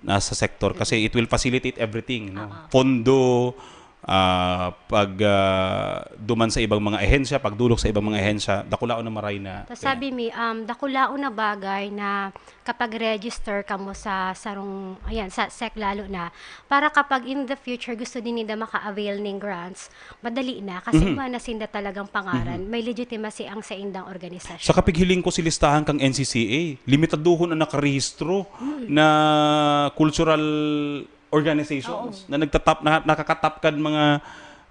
nasa sektor kasi it will facilitate everything, no? Oo. Pondo, ah, pag, ah, duman sa ibang mga ahensya, pagdulog sa ibang mga ahensya, dakulaon na maray na Tas sabi mi, um, dakulaon na bagay na kapag register kamo sa sarong, ayan, sa sec lalo na, para kapag in the future gusto din ninda maka-avail ning grants, madali na kasi Mhm. igwa na sinda talagang pangaran, Mhm. may legitimacy ang saindang organisasyon. Sa kapighiling ko si listahan kang N C C A, limitadohon ang nakarehistro Mm. na cultural organizations Oo. na nagtatap-, na, nakakatap kan mga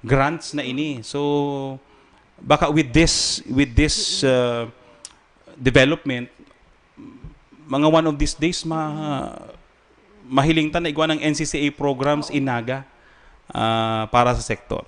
grants na ini. So, baka with this, with this, Mm. uh, development, mga one of these days, ma-, mahiling ta na igwa ng N C C A programs Oo. in Naga. ah, para sa sektor.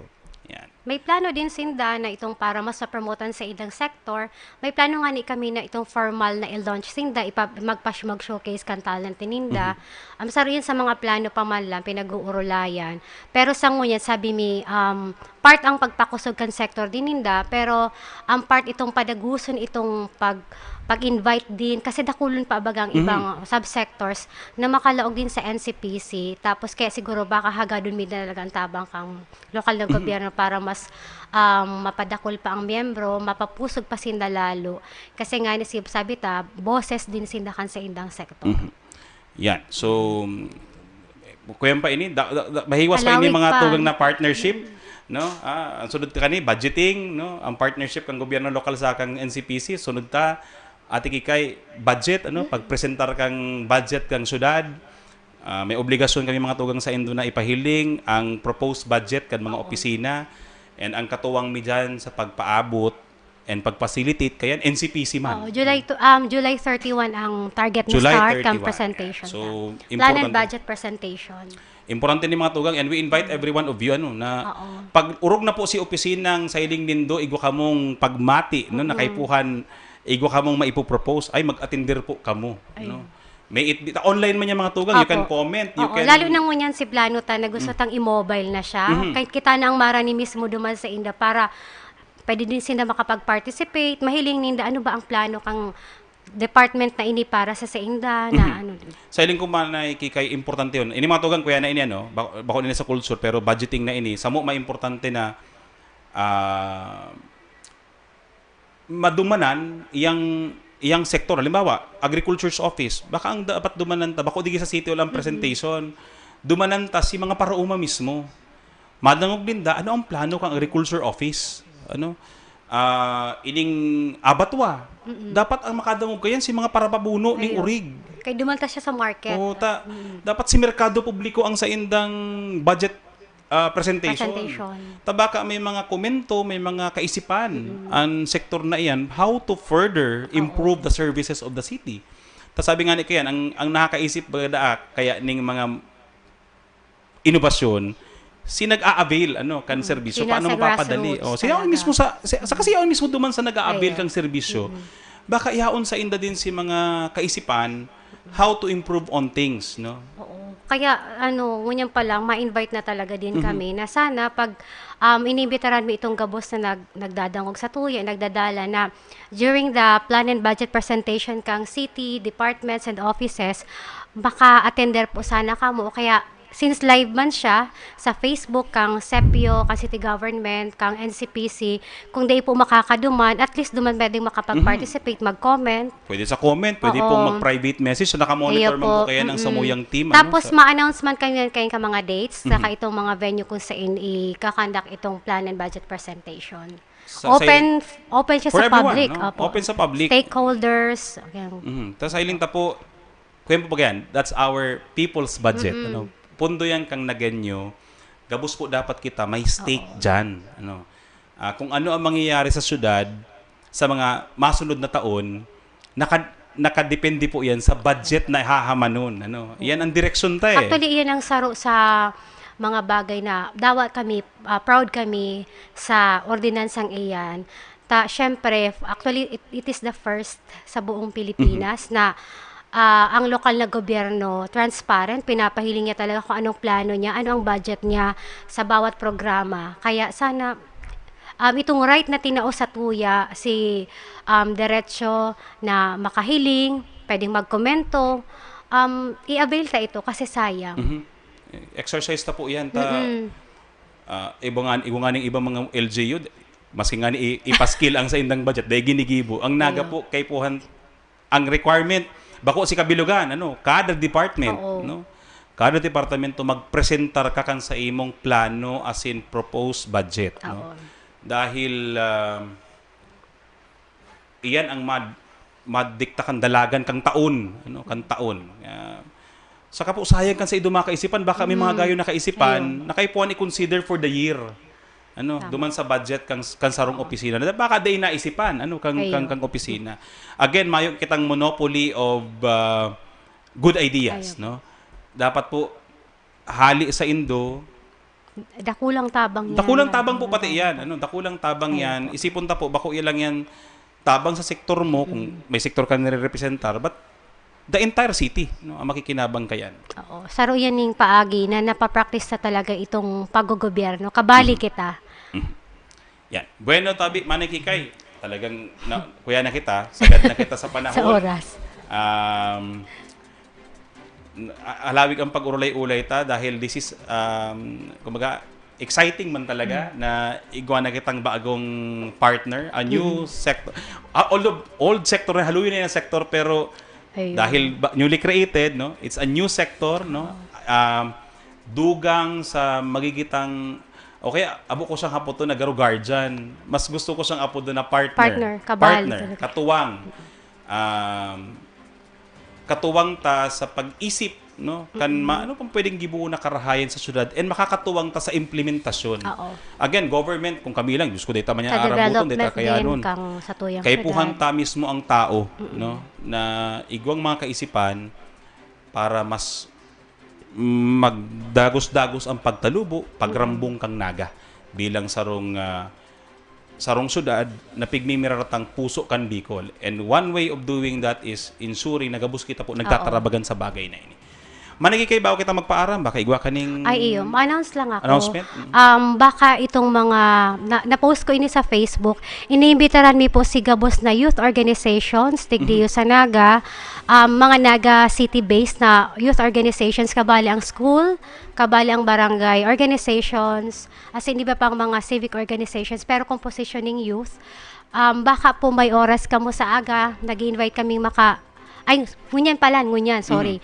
Yan. May plano din sinda na itong para mas mapromotan sa idang sektor. May plano nga ni kami na itong formal na i-launch sinda, ipa, magpa, mag-showcase kan talent ninda. Ang saro yun sa mga plano pa man lang, pinag-uurulayan. Pero sa ngunyan, sabi mi, um, part ang pagpakusog kan sektor din ninda, pero ang part itong padaguson itong pag, pag-invite din, kasi dakulon pa bagang ibang subsectors na makalaog din sa N C P C. Tapos kaya siguro baka hagadon mi na talaga ang tabang kang lokal na gobyerno para mas, um, mapadakol pa ang miyembro, mapapusog pa sinda lalo. Kasi nga ni si sabi ta, boses din sinda kan sa indang sektor. Yan. So, kuyan pa ini, da, da, da, mahiwas pa ini Halawig mga pa. Tugang na partnership, no? Ah, ang sunod kani, budgeting, no? Ang partnership kang gobyerno lokal sa kang N C P C, sunod ta, Ate Kikay, budget, ano? Pagpresentar kang budget kang syudad, ah, may obligasyon kami mga Tugang sa indo na ipahiling ang proposed budget kan mga opisina and ang katuwang mi dyan sa pagpaabot and pag-facilitate kayan, N C P C man. Oh, July to, um, July thirty-one ang target na July start kang thirty-one. presentation. So, Plan and important. Budget presentation. Importante ni mga Tugang, and we invite every one of you, ano, na Oo. pag urog na po si opisinang sa hiling nindo, igwa kamong pagmati, no, na kaipuhan, igwa kamong maipopropose, ay, mag-attender po kamo, no? May it, online man yung mga Tugang, you can Apo. comment, you Oo, can... lalo na ngunyan si plano ta na gusto tang i-mobile na siya. Mhm. Kahit kita na ang marani mismo duman sa inda para pwede din sinda makapag-participate. Mahiling ninda, ano ba ang plano kang department na ini para sa sainda na ano? Sa hiling ko man ay kikay importante yun. Ini mga Tugang, kuya na ini, ano, bako, bako nila sa culture, pero budgeting na ini, samo maimportante na, ah, madumanan iyang, iyang sektor. Halimbawa, agriculture's office. Baka ang dapat dumanan ta, bako digi sa city wala ang presentation. Dumanan ta si mga paraoma mismo. Madangog ninda, ano ang plano kang agriculture office? Ano? Ah, ining abatwa. Dapat ang makadangog kayan si mga parapabuno ning Ayun. urig. Kay duman ta siya sa market. Oo, ta, dapat si merkado publiko ang saindang budget, ah, presentation. Presentation. Ta baka may mga komento, may mga kaisipan ang sektor na iyan, how to further improve the services of the city. Ta sabi nga ni Kian, ang, ang nakakaisip baga daa kaya ning mga inobasyon, si nag-a-avail, ano, kan serbisyo, Sila paano sa mapapadali? grassroots Oh, siya talaga. Mismo sa, sa, sa kasi yaon mismo duman sa nag-a-avail Ayun. kang serbisyo. Baka yaon sa inda din si mga kaisipan, how to improve on things, no? Oo. Kaya ano, ngunyan pa lang, ma-invite na talaga din kami na sana pag, um, inimbitaran mo itong gabos na nag, nagdadangog sa tuya, nagdadala na during the plan and budget presentation kang city, departments, and offices, maka-attender po sana kamo. O kaya, since live man siya sa Facebook kang sepio, kang city government, kang N C P C, kung dai po makakaduman, at least duman pwedeng makapag-participate, mag-comment. Pwede sa comment, pwede Oo. pong mag-private message. So, nakamonitor Ayun man po po. kaya ng Mm-mm. samuyang team. Tapos, ano, sa- ma-announce man kayo, kayo ka mga dates, saka itong mga venue kung saan i-conduct itong plan and budget presentation. Sa- Open, open siya For sa everyone, public. no? Opo. Open sa public. Stakeholders. Okay. Mhm. Tapos, hiling ta po, kuya po ba yan? That's our people's budget. Ano? Pundo yan kang Nagueño. Gabos po dapat kita may stake dyan. Ano? Ah, kung ano ang mangyayari sa syudad sa mga masunod na taon, naka, nakadepende po yan sa budget na ihahamanon. Ano? Yan ang direksyon ta eh. Actually, iyan ang saro sa mga bagay na dawa kami, ah, proud kami sa ordinansang iyan. Ta, syempre, actually, it, it is the first sa buong Pilipinas na, ah, ang lokal na gobyerno, transparent, pinapahiling niya talaga kung anong plano niya, ano ang budget niya sa bawat programa. Kaya sana, um, itong right na tinao sa tuya, si, um, derecho na makahiling, pwedeng magkomento, um, i-avail ta ito kasi sayang. Mhm. Exercise ta po yan. Ta, Mm-mm. ah, iba nga, iba nga ning ibang mga L G U, maski nga ni i- ipaskil ang sa indang budget, dahil ginigibo. Ang Naga Ayun. Po, kaipuhan, ang requirement, bako si kabilugan, ano, kada department, Oo. no? Kada departamento, magpresentar ka kan sa imong plano as in proposed budget, no? Oo. Dahil, ah, iyan ang mad, madikta kan dalagan kang taon, ano, kang taon. Ah, saka po, sayang kan sa ido makaisipan, baka may mga gayo na kaisipan, Ayun. Na kaipuhan i-consider for the year. Ano, Tama. Duman sa budget kang, kang sarong opisina. Na baka day naisipan, ano, kang, Ayun. kang, kang opisina. Again, mayo kitang monopoly of, ah, good ideas, Ayun. No? Dapat po, hali sa indo, Dakulang tabang yan. Dakulang tabang po pati yan. Ano, dakulang tabang yan. Isipon ta po, bako yan lang yan tabang sa sektor mo, kung may sektor ka nire-representar, but the entire city, no, ang makikinabang kayan. Oo. Saro yan ning paagi na napapractice na talaga itong paggogobyerno. Kabali kita. Yan. Bueno, tabi, Manay Kikay, talagang, na, kuya na kita, sagad na kita sa panahon. Sa oras. Um, n- a- halawig ang pag-urulay-ulay ta dahil this is, um, kumbaga, exciting man talaga na igwa na kitang bagong partner, a new sector. Ah, although old sector na, haluyon na yung sector, pero Ayun. dahil ba, newly created, no? It's a new sector, no? Um, dugang sa magigitang, okay, abo ko siyang hapoton na garo guardian. Mas gusto ko siyang apodo na partner. Partner, kabal, Partner, talaga. Katuwang. Um, katuwang ta sa pag-isip, no? Kan ma, ano pang pwedeng gibuo na karahayan sa syudad and makakatuwang ta sa implementasyon. Oo. Again, government, kung kami lang, Diyos ko, dahil ta man yan Sa arabuton, dahil ta development kaya din nun. Kang sa tuyang Kaipuhan syudad. Ta mismo ang tao, no? Na igwang mga kaisipan para mas magdagos-dagos ang pagtalubo, pagrambong kang Naga bilang sarong ah, sarong syudad na pigmimirar tang puso kan Bicol. And one way of doing that is ensuring na gabos kita po nagtatarabagan sa bagay na ini. Manay Kikay, bago kita magpaaram, baka igwa kaning Ay, iyo. Ma-announce lang ako. Announcement? Mm. Um, baka itong mga, na, na-post ko ini sa Facebook, iniimbitaran mi po si gabos na youth organizations, tigdiyo sa Naga, um, mga Naga City-based na youth organizations, kabali ang school, kabali ang barangay organizations, as in, iba pang mga civic organizations, pero composition ng youth. Um, baka po may oras kamo sa aga, nag-invite kaming maka-, ay, ngunyan pala, ngunyan, sorry.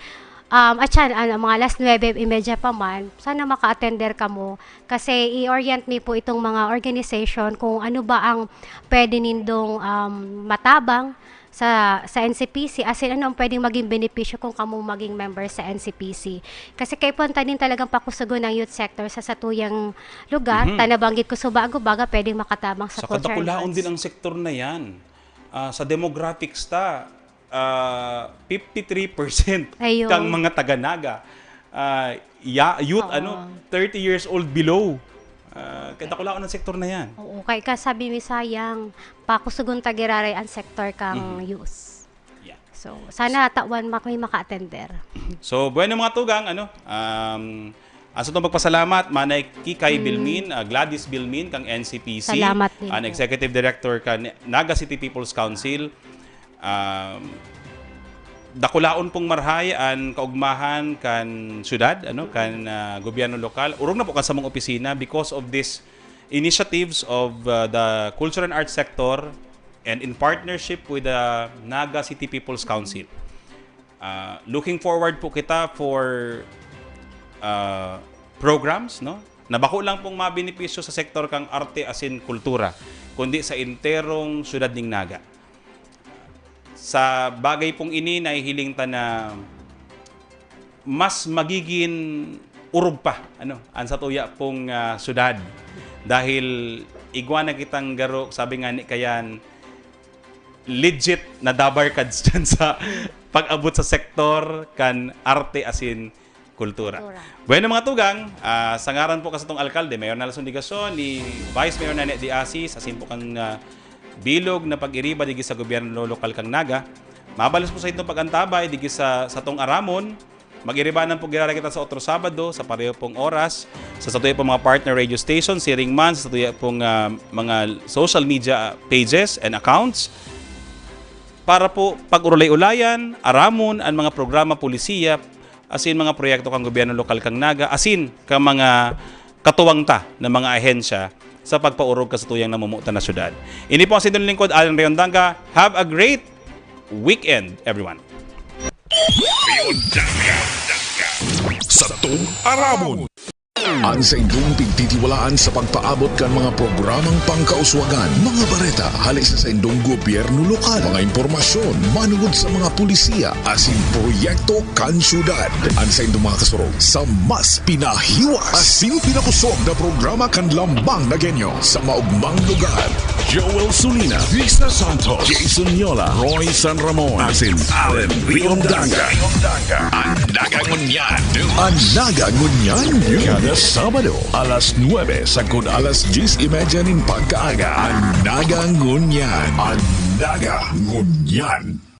Um, at siya, ano, mga alas nuebe y media pa man, sana maka-attender kamo. Kasi i-orient mi po itong mga organization kung ano ba ang pwede nindong um, matabang sa sa N C P C, as in, ano ang pwedeng maging benepisyo kung kamo maging member sa N C P C. Kasi kaipuhan ta din talagang pakusugon ang youth sector sa satuyang lugar. Ta nabanggit ko, so bago baga pwedeng makatabang sa Saka culture and dakulaon arts. Din ang sektor na yan. Ah, sa demographics ta, ah, fifty-three percent Ayun. Kang mga taga-Naga, ah, ya, youth, Oo. Ano, thirty years old below. Ah, kaya dakulaon ang sektor na yan. Oo, kay ka sabi mi, sayang, pakusugon ta giraray ang sector kang Mhm. youth. Yeah. So, sana tawan mak-, may maka-attender. So, bueno, mga tugang, ano, um, aso itong pagpasalamat, Manay Kikay Bilmin, ah, Gladys Bilmin, kang N C P C, Salamat din ang po. Executive Director kan Naga City People's Council. Um, dakulaon pong marhay an kaugmahan kan syudad, ano, kan ah, gobyerno lokal. Orog na po kan samong opisina because of these initiatives of ah, the culture and arts sector and in partnership with the Naga City People's Council. Ah, looking forward po kita for ah, programs, no, na bako lang pong mabenepisyo sa sektor kang arte asin kultura, kundi sa enterong syudad ning Naga. Sa bagay pong ini, nahihiling ta na mas magigin urog pa, ano, ang satuya pong ah, syudad. Dahil igwa na kitang garo, sabi nga ni Kayan, legit na dabarkads dyan sa pag-abot sa sektor kan arte asin kultura. Kultura. Bueno, mga tugang, ah, sa ngaran po kasatong alkalde, Mayor Nelson Digason, ni Vice Mayor Nene de Asis, asin po kan ah, bilog na pag-iriba digi sa gobyerno lokal kang Naga, mabalos po sa itong pag-antabay digi sa satong aramon. Mag-iribanan po girara kita sa otro Sabado, sa pareho pong oras, sa satuya pong mga partner radio station, siring man sa satuya pong ah, mga social media pages and accounts, para po pag-urulay-ulayan, aramon an mga programa, polisiya, asin mga proyekto kan gobyerno lokal kan Naga, asin kan mga katuwang ta na mga ahensya sa pagpaorog kan satuyang namumutan na syudad. Ini po ang saindong lingkod, Allen Riondaga. Have a great weekend, everyone. Satong Aramon. An saindong pigtitiwalaan sa pagpaabot kan mga programang pangkauswagan, mga bareta hale sa saindong gobyerno lokal, mga impormasyon manungod sa mga polisiya asin proyekto kan syudad. An saindong mga kasurog sa mas pinahiwas asin pinakosog na programa kan Lambang na Genyo sa maugmang lugar. Joel Sulina, Risa Santos, Jason Yola, Roy San Ramon, asin Allen Riondaga. An Naga Ngunyan. An Naga Ngunyan. Sabado, alas nuebe sagkod alas dyes y media nin pagkaaga, an Naga Ngunyan. An Naga Ngunyan.